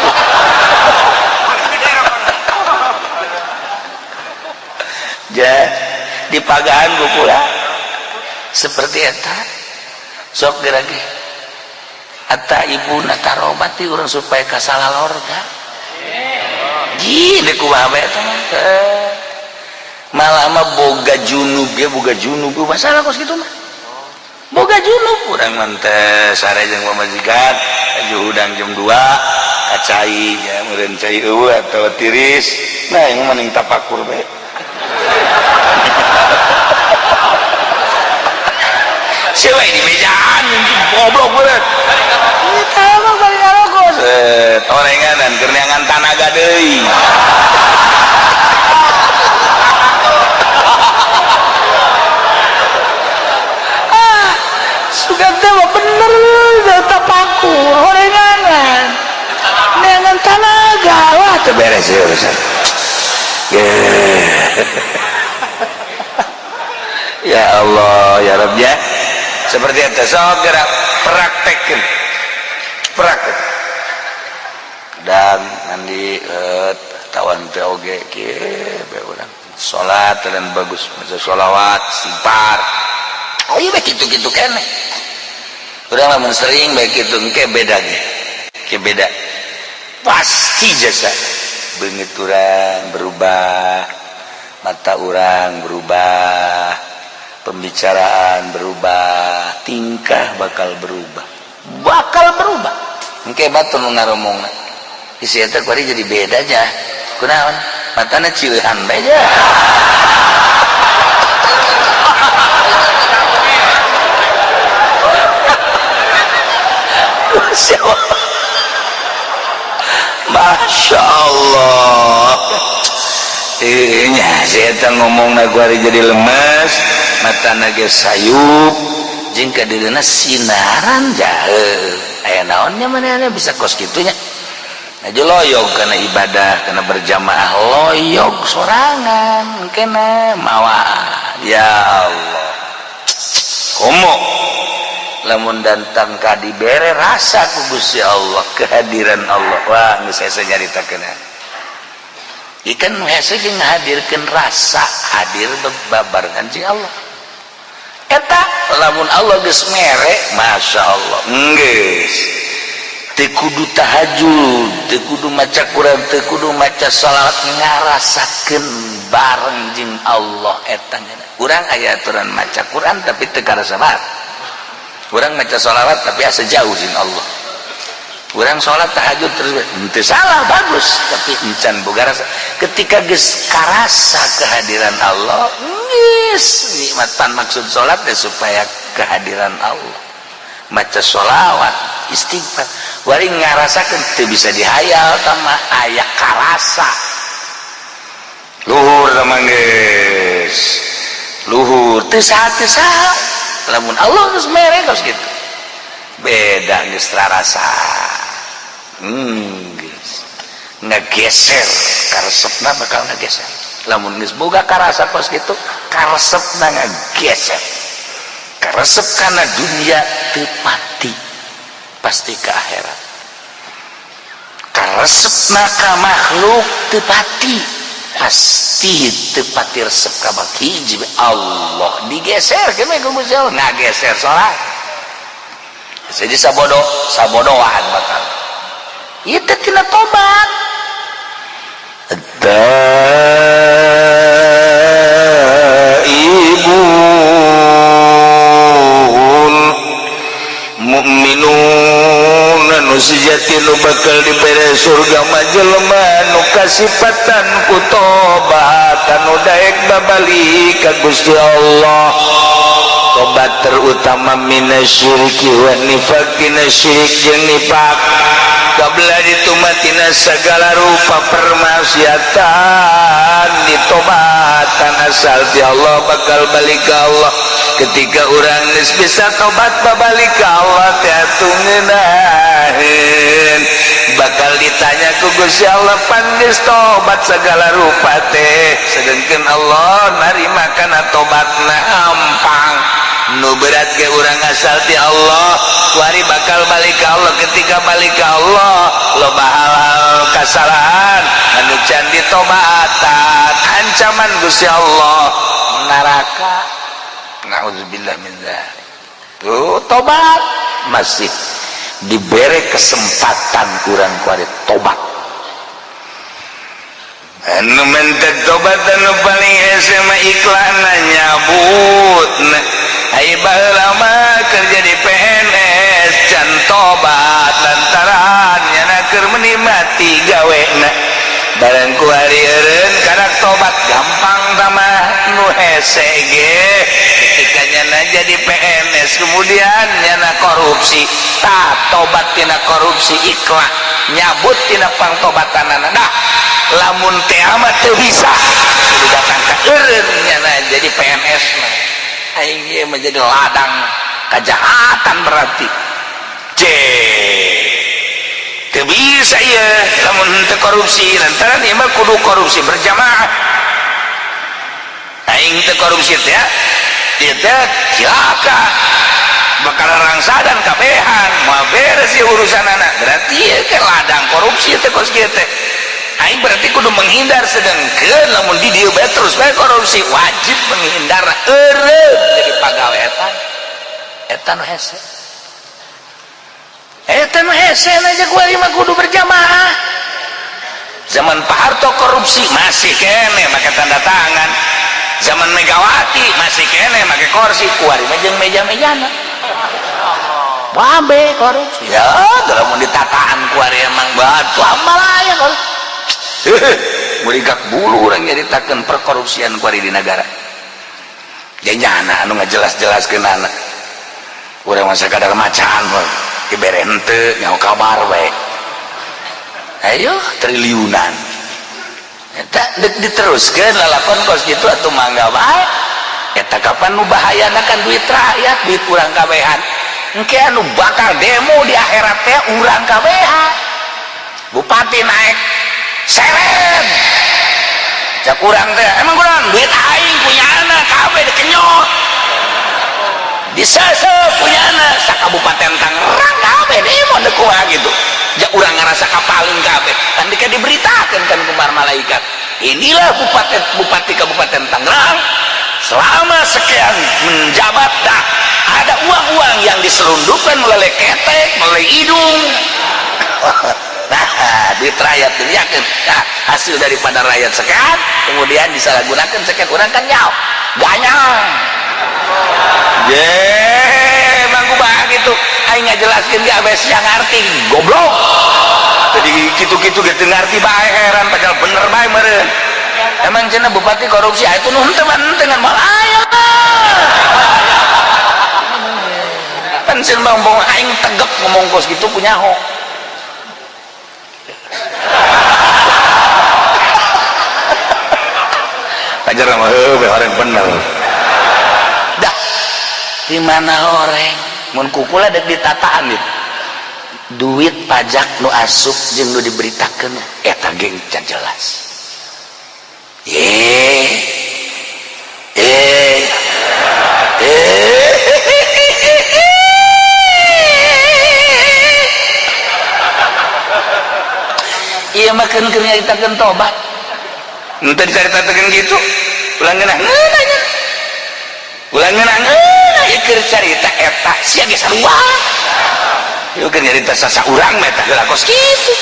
Ja, dipagahan ku kula. Seperti eta. Sok geura ge. Eta ibuna tarobati urang supaya kasalah lorga. Gini kumaha bae eta mah. Malah mah boga junub ge boga junub masalah kos kitu mah. Boga junub urang mah teh sare jeung pamajikan aju hudang jam 2 kacai ya meureun cai eueuh atawa tiris. Nah yang mending tapakur bae. Siapa di mejaan goblok bener. Kita mah bari ngarokok. Orenganan keur neangan tanaga deui. Ah, sugan teh mah bener tapakur orenganan. Neangan tanaga wah teu beres ieu urusan. Ya Allah, ya Rabb ya. Seperti itu sok gerak praktekkeun. Praktek. Dan mandi tawan teh oge kieu bae urang. Salat dan bagus, maca sholawat, istighfar. Ayo bae kitu-kitu keneh. Urang lamun sering bae kitu engke beda ge. Ke beda. Pasti jasa beungeut urang berubah, mata urang berubah, pembicaraan berubah, tingkah bakal berubah. Bakal berubah. Engke batur nu ngaromongna. Isi eta kuari jadi beda nya. Kunaon? Matana cileuhan bae nya. Masya Allah. Nya si eta ngomongna kuari jadi lemes, matana ge sayup, jeung kadeuleuna sinaran jaeu. Aya naonnya manehna bisa kos kitu nya. Aja loyog karena ibadah, karena berjamaah loyog sorangan kena mawa. Ya Allah. Komo lamun datang ka dibere rasa ku Gusti Allah, kehadiran Allah. Wah, geus hese nyaritakeun. Ikan nu hese ge ngahadirkeun rasa hadir bebarengan jeung Allah. Eta lamun Allah geus mere, Masya Allah, geus teu kudu tahajud, teu kudu maca Quran, teu kudu maca sholawat, ngarasakeun bareng jeung Allah eta. Urang aya aturan maca Quran tapi teu karasa banget. Urang maca sholawat tapi asa jauh jeung Allah. Urang sholat tahajud terus teu salah, bagus, tapi encan boga rasa. Ketika geus karasa kehadiran Allah, geus nikmatan maksud sholat teh supaya kehadiran Allah. Maca sholawat, istighfar, wari ngarasakeun teu bisa dihayal tama aya karasa luhur tama geus luhur teu saha teu saha. Lamun Allah geus mere kos kitu beda, geus rasa, geus ngageser karesepna, bakal ngageser. Lamun geus boga karasa kos kitu, karesepna ngageser, karesep kana dunia teu pati, pasti ke akhirat. Karesepna ka makhluk teu pati, pasti teu pati resep ka hiji Allah. Digeser ke ku Gusti Allah, ngageser salat jadi sabodo sabodoan bakal itu tina tobat. التائبون mukminun nu sejati nu bakal dibere surga mah jelema nu kasipatan ku tobat, anu daek babalik ka Gusti Allah. Tobat terutama minasyirki wa nifaq, tina syirik jeung nifak. Kabla ditumatina segala rupa permaksiatan ditobatan, asal ti Allah bakal balik ke Allah. Ketika orang geus bisa tobat babalik ke Allah teh atuh ngeunaheun bakal ditanya ku Gusti Allah, "Pan geus tobat segala rupa teh?" Sedangkan Allah narima kana tobatna hampang. Nu berat ge urang asal ti Allah kuari bakal balik ke Allah. Ketika balik ke Allah, loba hal-hal kesalahan anu can ditobatan, ancaman Gusti Allah neraka, naudzubillah min dzalik. Tuh, tobat masih diberi kesempatan kurang kuari tobat. Anu mentek tobat anu paling hese mah iklanna nyabut. Nah, ai baheula mah kerja di PNS can tobat lantaran nyana keur menikmati gawena. Barang ku hari eureun karak tobat gampang. Tamah nu hese ge ketika nyana jadi PNS kemudian nyana korupsi, tah tobat tina korupsi, ikhlas nyabut tina pangtobatanana. Nah, lamun teh amat teu bisa kudu datang ka eureun nyana jadi PNS mah aing ieu menjadi ladang kejahatan, berarti C teu bisa ieu lamun henteu korupsi lantaran ieu mah kudu korupsi berjamaah. Aing teu korupsi teh ieu teh cilaka, bakal rangsadan kabehan, moal beres ieu urusan anak. Berarti ieu ke ladang korupsi teh kos kieu teh. Aing berarti kudu menghindar, sedangkan lamun di dieu bae terus bae korupsi, wajib menghindar eureun jadi pagawe. Eta eta nu hese, eta nu hese aja kuari mah kudu berjamaah. Zaman Pak Harto korupsi masih kene make tanda tangan, zaman Megawati masih kene make kursi, kuari mah jeung meja-mejana wabe korupsi. Ya lamun ditataan kuari emang batu amalaya korupsi. Merikak bulu orang nyaritakeun perkorupsian kuari di negara. Janyana anu ngajelas-jelaskeun anak urang masa kadar macan dibere henteu nyaho kabar bae. Ayo, triliunan eta dek diteruskeun lalakon kos kitu atuh mangga bae. Eta kapan nu bahayana kan duit rakyat, duit urang kabehan. Engke anu bakal demo di akhirat teh urang kabehan. Bupati naik seren, cak urang teh, emang kurang duit aing punya anak kabeh dikenyot, disesep punya anak sa Kabupaten Tangerang kabeh demo dek kumaha gitu. Ja urang ngerasa kapaling kabeh kan dika diberitakan kan kumar malaikat, inilah bupati bupati Kabupaten Tangerang selama sekian menjabat, dah ada uang-uang yang diselundupkan melalui ketek, melalui hidung. Nah, duit rakyat yakin, nah, hasil daripada rakyat sekian kemudian disalahgunakan sekian, orang kan nyaw ganyang je emang kumaha gitu. Aing ngajelaskeun ge abes yang ngarti goblok, jadi gitu-gitu gitu ngarti bae heran, padahal bener bae meureun. Emang cenah bupati korupsi? Ah, itu nu henteu mah henteu, ngan moal aya. Kan Kan sieun bang aing tegep ngomong kos gitu punya ho. Ajar mah heuh horeng bener. Dah. Di mana horeng? Mun kukula dek ditataan ieu. Duit pajak nu asup jeung nu diberitakeun eta geng can jelas. Iya mah keun keur nyaritakeun tobat. Henteu dicaritakeun kitu. Ulah ngeunah ngeunah nya. Ulah ngeunah ngeunah ieu keur carita eta sia ge sarua. Ieu keur nyarita sasaurang mah eta heula kos kitu.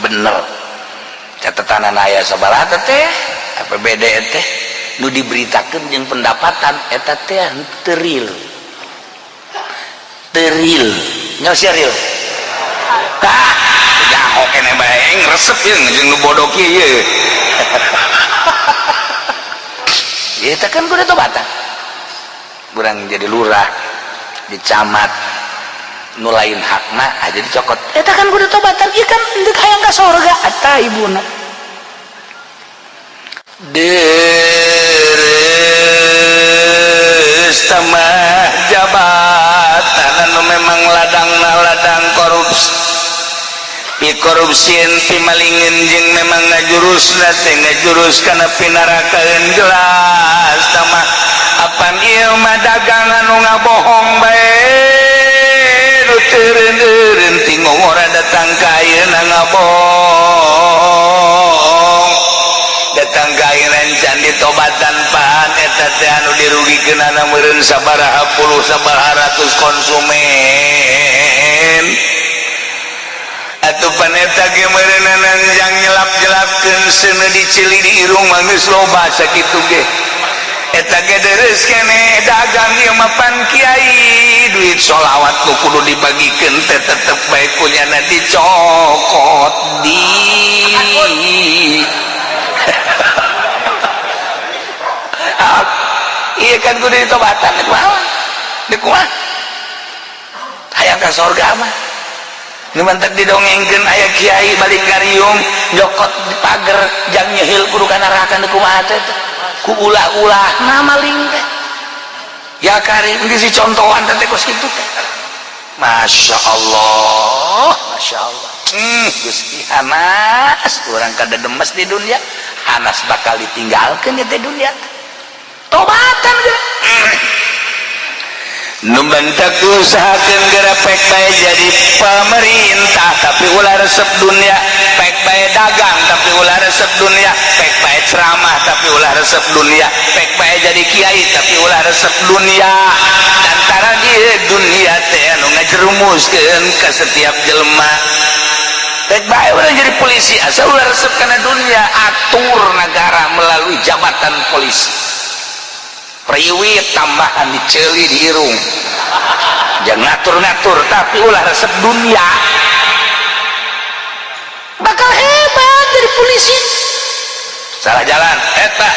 Bener. Catatan aya sabaraha teh APBD teh nu diberitakeun jeung pendapatan eta teh teu real. Teu real. Nya sia real. Tah, jaho keneh bae resep ieu jeung nu bodoh kieu ieu. Ieu teh kan kudu tobatan. Urang jadi lurah, di camat, nu lain hakna aja dicokot. Eta kan kudu tobatan, ieu kan deuk hayang ka sorga eta ibuna. Deres tamah jabatan anu memang ladangna ladang korupsi. Pi korupsieun pi malingeun jeung memang ngajurusna teh ngajurus kana pinarakaeun jelas tamah apan ieu mah dagang anu ngabohong bae nu teureun-eureun ti ngongora datang ka ayeuna ngabohong datang ka ayeuna can ditobatan pan eta teh anu dirugikeunana meureun sabaraha puluh sabaraha ratus konsumen atuh pan eta ge meureunana jang nyelap-nyelapkeun seuneu dicili di irung mah geus loba sakitu ge eta ge deres keneh dagang ieu mah pan kiai duit sholawat nu kudu dibagikeun teh tetep bae kunyana dicokot di iya kan kudu ditobatan kumaha kumaha hayang ka sorga mah nu mantak didongengkeun aya kiai balik kariung nyokot di pager jang nyehil kudu ka neraka nu kumaha teh ku ulah-ulah na maling teh ya karim geus dicontohan teh kos kitu teh Masya Allah Masya Allah Gusti hanas urang kada demes di dunia hanas bakal ditinggalkeun di dunia tobatan geura nu bentak usahakeun geura pek bae jadi pemerintah tapi ulah resep dunia pek bae dagang tapi ulah resep dunia pek bae ceramah tapi ulah resep dunia pek bae jadi kiai tapi ulah resep dunia antara ieu dunia teh anu ngajerumuskeun ka setiap jelema pek bae urang jadi polisi asal ulah resep kana dunia atur negara melalui jabatan polisi priwit tambahan diceli di irung jangan ngatur-ngatur tapi ulah resep dunia bakal hebat dari polisi salah jalan eta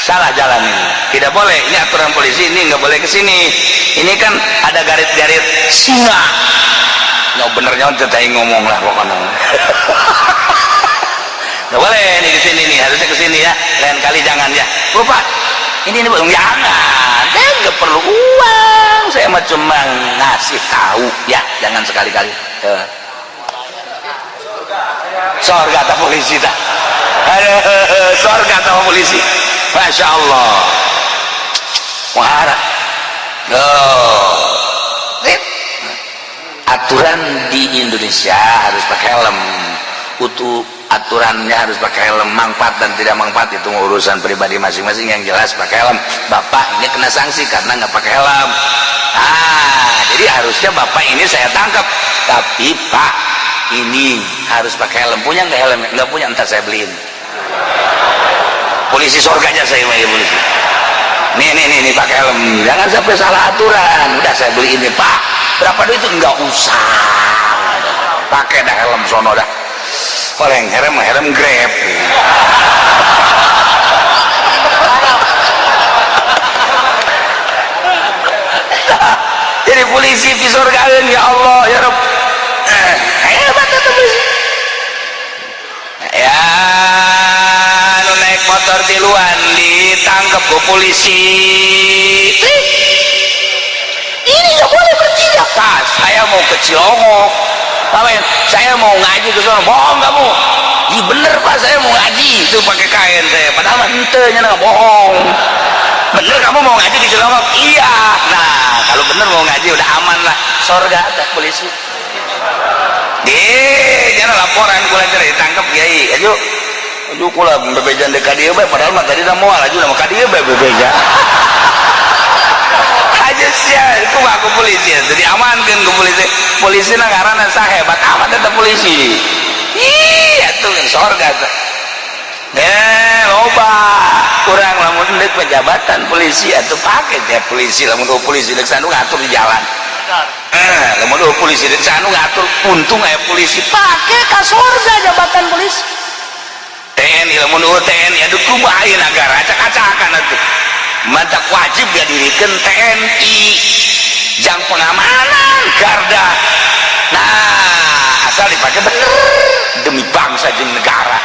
salah jalan ini tidak boleh ini aturan polisi ini nggak boleh kesini ini kan ada garit-garit singa nggak benernya teteh ngomong lah pokoknya nggak boleh ini kesini nih harusnya kesini ya lain kali jangan ya lupa ini jangan, saya nggak perlu uang, saya mah cuma ngasih tahu ya, jangan sekali-kali. Sorga atau polisi dah, sorga atau polisi, masya Allah, muhara. Oh, aturan di Indonesia harus pakai helm, utuh. Aturannya harus pakai helm, manfaat dan tidak manfaat itu urusan pribadi masing-masing. Yang jelas pakai helm. Bapak ini kena sanksi karena nggak pakai helm. Ah, jadi harusnya bapak ini saya tangkap. Tapi pak ini harus pakai helm. Punya nggak helm? Nggak punya, ntar saya beliin. Polisi sorganya saya mau polisi. Nih nih nih, nih pakai helm. Jangan sampai salah aturan. Udah saya beliin nih pak. Berapa duit itu? Nggak usah. Pakai dah helm sono dah. Oleng helm helm Grab. Jadi tiluan ditangkap ke polisi. Ini nggak boleh bertiga. Pas saya mau ke Cilongok. Apa, saya mau ngaji ke sana. Bohong kamu. Iya bener, Pak, saya mau ngaji itu pakai kain saya. Padahal mah henteu nya, bohong. Bener kamu mau ngaji di Cilongok? Iya. Nah, kalau bener mau ngaji udah aman lah. Sorga teh polisi. Deh, jangan laporan kula ditangkap, kiai. Ayo. Ayo kula bebejan dek ka dieu bae, padahal mah tadi moal aju mah ka dieu bae bebeja. Aja sia, kumaha ku polisi? Jadi amankeun ku polisi. Polisi na ngaranna hebat amat eta polisi. Ih, atuh sorga tuh. Eh, loba kurang lamun deuk pejabatan polisi atuh pake teh polisi. Lamun polisi deuk sanu ngatur di jalan. Eh, lamun polisi deuk sanu ngatur, untung aya polisi, pake ka sorga jabatan polisi. TNI, lamun TNI, aduh, kumaha ieu negara acak-acakan atuh. Matak wajib didirikan TNI jang pengamanan garda. Nah, asal dipakai bener demi bangsa jeung negara.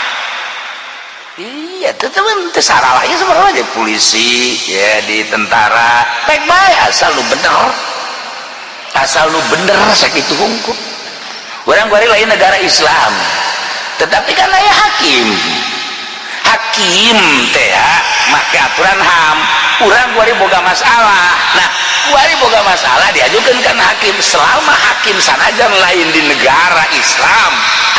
Iya, tetep itu salah ya sebenarnya di polisi ya, di tentara baik baik, asal lu bener, asal lu bener sakitu hungkul. Urang kuari lain negara Islam, tetapi kan aya hakim. Hakim teh make aturan HAM. Urang kuari boga masalah. Nah, kuari boga masalah diajukan kan hakim. Selama hakim sanajan lain di negara Islam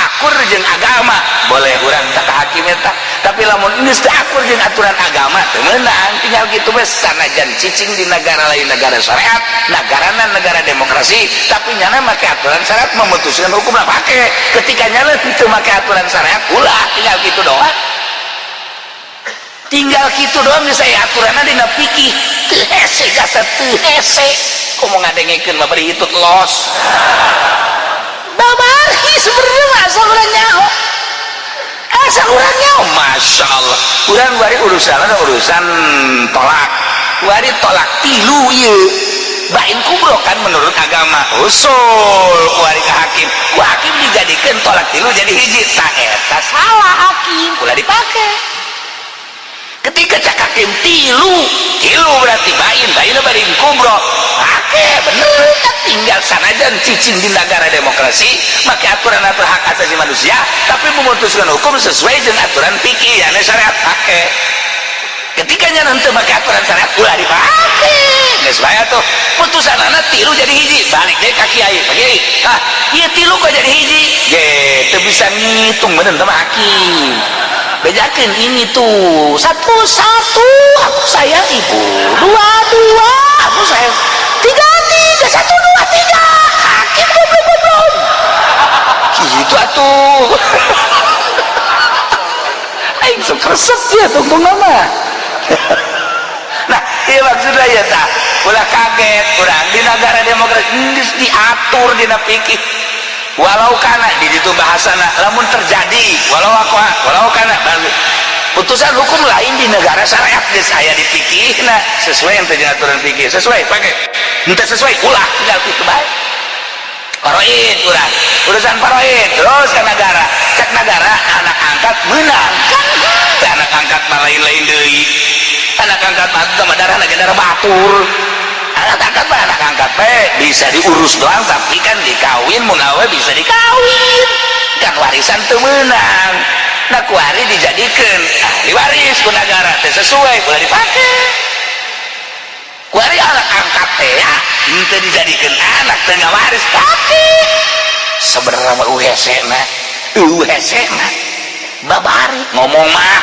akur jeung agama, boleh urang tak hakim eta. Tapi lamun geus teu akur jeung aturan agama, teu meunang. Tinggal gitu we. Sanajan cicing di negara lain negara syariat, negarana negara demokrasi, tapi nyana make aturan syariat memutuskan hukum lah pake. Ketika nyana teu make aturan syariat, ulah. Tinggal gitu doang, tinggal gitu doang. Saya aturanna dina fikih teu hese jasa, teu hese. Komo ngadengekeun mah bari hitut los babari. Sebenarnya mah asal urang nyaho, asal urang nyaho. Masya Allah, urang bari urusan urusan tolak. Bari tolak tilu ieu bain kubro kan menurut agama. Usul kuari ke hakim, ku hakim dijadikan tolak tilu jadi hiji. Tak, eta salah hakim, ulah dipake. Ketika cak hakim tilu tilu berarti bain, bain bain kubro, pake bener kan. Tinggal sanajan cicing di negara demokrasi make aturan atau hak asasi manusia, tapi memutuskan hukum sesuai dengan aturan fikih ya syariat, pake. Ketika nanti make aturan syariat, ulah dipake. Geus bae tuh putusan anak tilu jadi hiji. Balik deh ka kiai, Pak Kiai, ah ieu tilu kok jadi hiji? Ge teu bisa ngitung bener teh hakim. Bejakeun ini tuh satu satu aku sayang ibu, dua dua aku sayang, tiga tiga, satu dua tiga. Hakim goblok goblok gitu atuh. Aing sok resep ya tungtung nama. Nah, iya, maksudnya ya tak ulah kaget urang di negara demokrasi geus diatur dina fikih. Walau kana di ditu bahasana lamun terjadi, walau aku walau kana putusan hukum lain di negara syariat geus aya di fikih. Nah, sesuai yang terjadi aturan fikih, sesuai pakai, henteu sesuai ulah. Tinggal kitu bae. Faraid urang urusan faraid terus ke negara. Cek negara anak angkat menang kan. Teu anak angkat mah lain-lain deui. Anak angkat mah mah darah darah batur. Anak angkat mah anak angkat bae, bisa diurus doang, tapi kan dikawin mun awe bisa dikawin kan, warisan teu meunang. Nah, kuari dijadikan ahli waris ku negara, teu sesuai, ulah dipake. Kuari anak angkat teh ya henteu dijadikan anak, teu ngawaris, pake. Sebenarnya mah hese na, hese na babari ngomong mah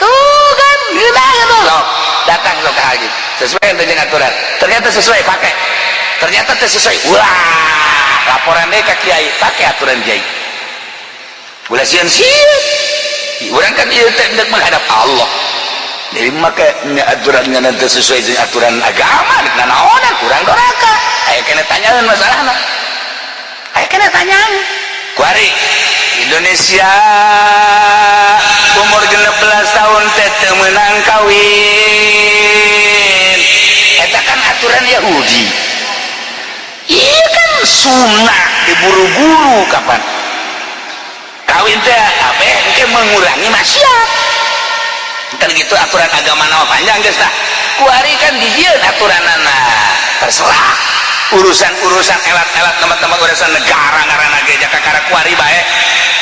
tuh kan gila gitu loh. Datang lo ke haji sesuai yang dengan aturan, ternyata sesuai, pakai. Ternyata tidak sesuai, ulah. Laporan deh ke kiai, pakai aturan kiai. Ulah sieun sieun. Urang kan ieu teh hendak menghadap Allah. Jadi maka aturannya nanti sesuai dengan aturan agama, nah naonan kurang doraka. Aya kena tanyaeun masalahna, aya kena tanyaeun. Kuari Indonesia umur 16 tahun teh teu meunang kawin. Eta kan aturan Yahudi. Iya kan sunnah diburu-buru kapan kawin teh apa engke mengurangi maksiat. Kan gitu aturan agama nama panjang geus tah. Kuari kan dijieun aturanana. Terserah urusan-urusan elat-elat teman-teman, urusan negara ngaranna ge jaka kakara kuari bae.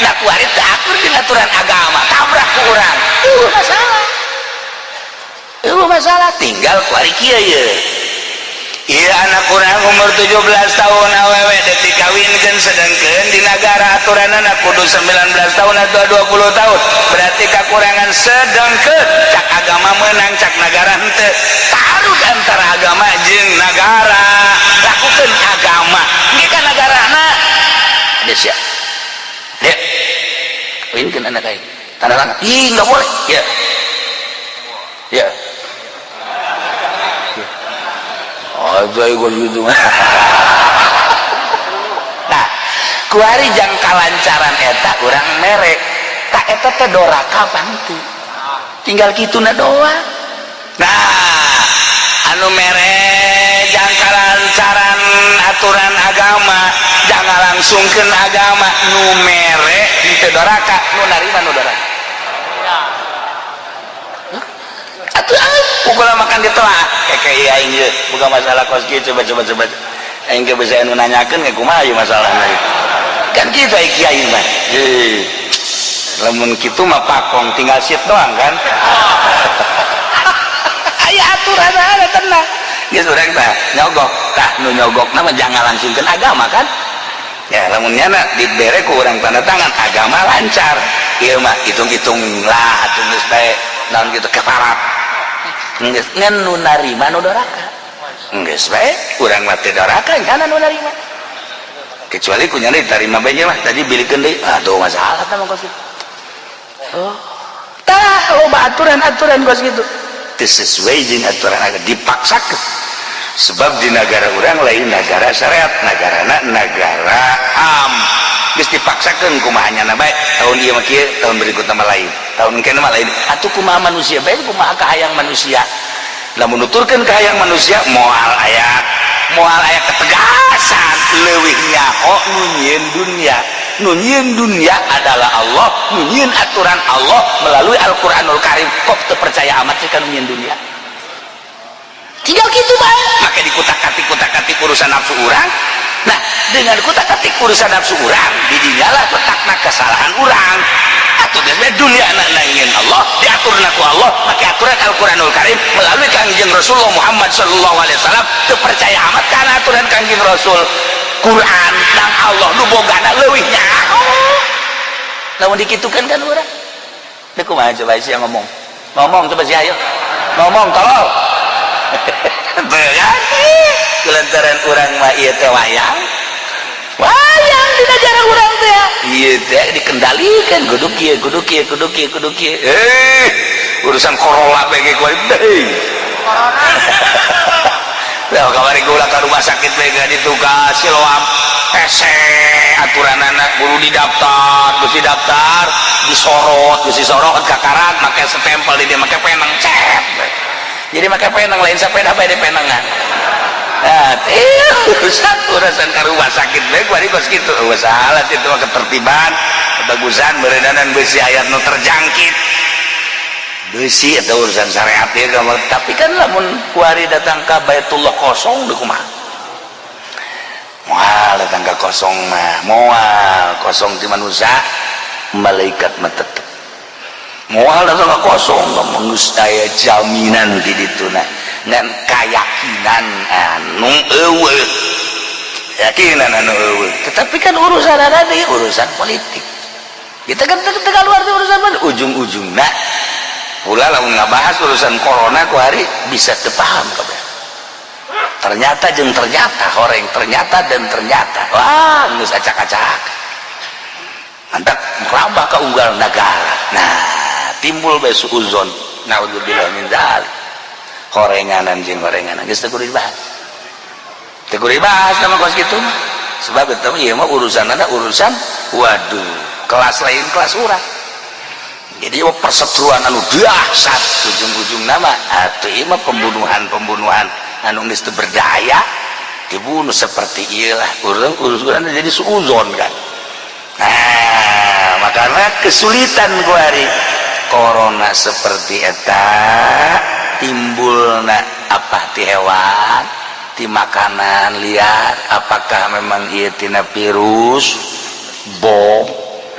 Nah, kuari teu akur jeung aturan agama, tabrak ku urang. Eueuh masalah. Eueuh masalah, tinggal kuari kieu ye. Iya, anak kurang umur 17 tahun awewe dek dikawinkeun, sedangkan di negara aturan anak kudu 19 tahun atau 20 tahun, berarti kekurangan. Sedangkan cak agama menang, cak negara henteu. Taruh antara agama jeung negara, lakukan agama. Ini kan negarana ada siap dek kawinkeun anak aing, tanda tangan. Ih, nggak boleh ya ya. Aja gue gitu. Nah, kuari jang kalancaran eta urang merek tak eta teh doraka pangtu, tinggal kituna doang. Nah, anu mere jang kalancaran aturan agama, jangan langsungkeun agama, nu mere teu doraka, nu narima nu doraka. Atuh pukul makan ditelaah kayak iya aing ye bukan masalah kos kieu. Coba coba coba, aing ge bisa anu nanyakeun ge kumaha ieu masalahna kan kitu. Ai kiai mah lamun kitu mah pakong tinggal sit doang kan. Aya aturan ada, tenang geus. Urang tah nyogok tah, nu nyogok mah jangan langsungkeun agama kan ya. Lamun nyana dibere ku urang tanda tangan agama lancar, ieu mah hitung-hitung lah atuh, geus bae naon gitu keparat geus. Ngan nu narima nu doraka, geus bae. Urang mah teu doraka, nyana nu narima, kecuali ku nyana diterima bae mah tadi bilikeun deui. Aduh, masalah tah mah kos kitu. Oh tah, loba aturan-aturan kos kitu teu sesuai jeung aturan agama, dipaksakeun. Sebab di negara urang lain negara syariat, negarana negara HAM. Geus dipaksakeun kumaha nyana bae, tahun ieu mah kieu, tahun berikutna mah lain, tahun engke mah lain. Atuh kumaha manusia bae, kumaha kahayang manusia? Lamun nuturkeun kahayang manusia, moal aya, moal aya ketegasan. Leuwih nyaho nu nyieun dunia. Nu nyieun dunia adalah Allah, nu nyieun aturan Allah melalui Al-Qur'anul Karim. Kok teu percaya amat sih ka nu nyieun dunia? Tinggal gitu bae, maka dikutak-katik kutak-katik urusan nafsu urang. Nah, dengan kutak-katik urusan nafsu urang, didinyalah letakna kesalahan urang. Atau biasanya dunia anak nangin Allah, diatur ku Allah pakai aturan Al-Quranul Karim melalui Kangjeng Rasulullah Muhammad Sallallahu Alaihi Wasallam. Terpercaya amat karena aturan Kangjeng Rasul, Quran dan Allah nu bogana leuwih nyaho. Lamun dikitukan kan urang teu kumaha? Coba sih yang ngomong, ngomong coba sih, ayo ngomong, tolong. Kan kulantaran urang mah ieu teh wayang wayang di negara urang teh ieu teh dikendalikan, kudu kieu, kudu kieu, kudu kieu, kudu kieu. Eh, urusan corona bae kuari deui. Corona. Ya, kamari gula ke rumah sakit bae ditugas Siloam hese aturan anak kudu didaftar, geus didaftar disorot, geus disorot kakarak make stempel di dia, make penang cet. Jadi make penang, lain sepeda bae di penangan. Nah, urusan urusan ke rumah sakit bae kuari kos kitu. Oh, salah itu mah ketertiban, kebagusan beredanan besi ayat nu terjangkit besi atau urusan syariat ya kamu. Tapi kan lamun kuari datang ke Baitullah kosong deui kumaha? Moal datang ke kosong mah, moal kosong di manusia, malaikat mah tetep moal datang ke kosong. Ngomong aya jaminan di dituna, ngan keyakinan anu eueuh, keyakinan anu eueuh. Tetapi kan urusan ada di urusan politik kita kan keluar di urusan mana ujung-ujungna pula. Lamun ngabahas urusan corona ku hari bisa teu paham kabeh. Ternyata jeung ternyata, horeng ternyata dan ternyata, wah, geus acak-acak mantap merambah ke unggal negara. Nah, timbul bae suuzon, naudzubillah min dzalik. Horenganan jeung horenganan geus teu kudu dibahas, teu kudu dibahas sama kos kitu mah. Sebab itu ieu mah urusanana urusan, waduh, kelas lain, kelas urang. Jadi mah perseteruan anu dahsyat, ujung-ujung nama atuh ieu mah pembunuhan-pembunuhan anu geus teu berdaya, dibunuh seperti ieu lah. Urang urusan jadi suuzon kan. Nah, makanya kesulitan kuari. Corona seperti eta timbulna apa ti hewan, ti makanan liar, apakah memang ieu tina virus bom?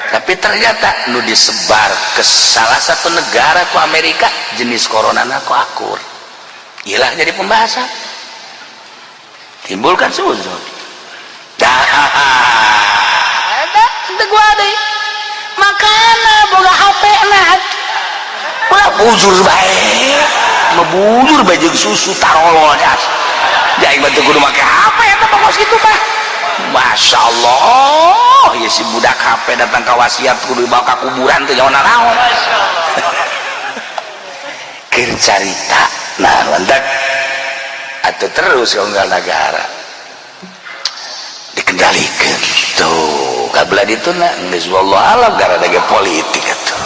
Tapi ternyata nu disebar ke salah satu negara ku Amerika jenis corona na ku akur. Ilah jadi pembahasan, timbulkan suuzon. Dah, eta teu gua deui. Makana boga HP na ulah bujur bae, mah bujur bae jeung susu tarolol jas. Aing mah teu kudu make HP eta mah, kos kitu mah. Masya Allah ya, si budak HP datang ke wasiat kudu dibawa ke kuburan teh nyawa naon. Keur carita. Nah, lantak atau terus unggal negara dikendalikan tuh kabelah itu. Nah, geus wallahu alam gara ge politik atuh.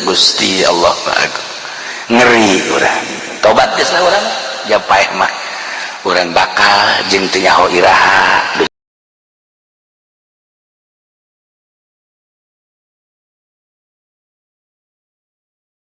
Gusti Allah, aku ngeri. Urang tobat geus lah, urang ja paeh mah urang bakal jeung teu nyaho iraha.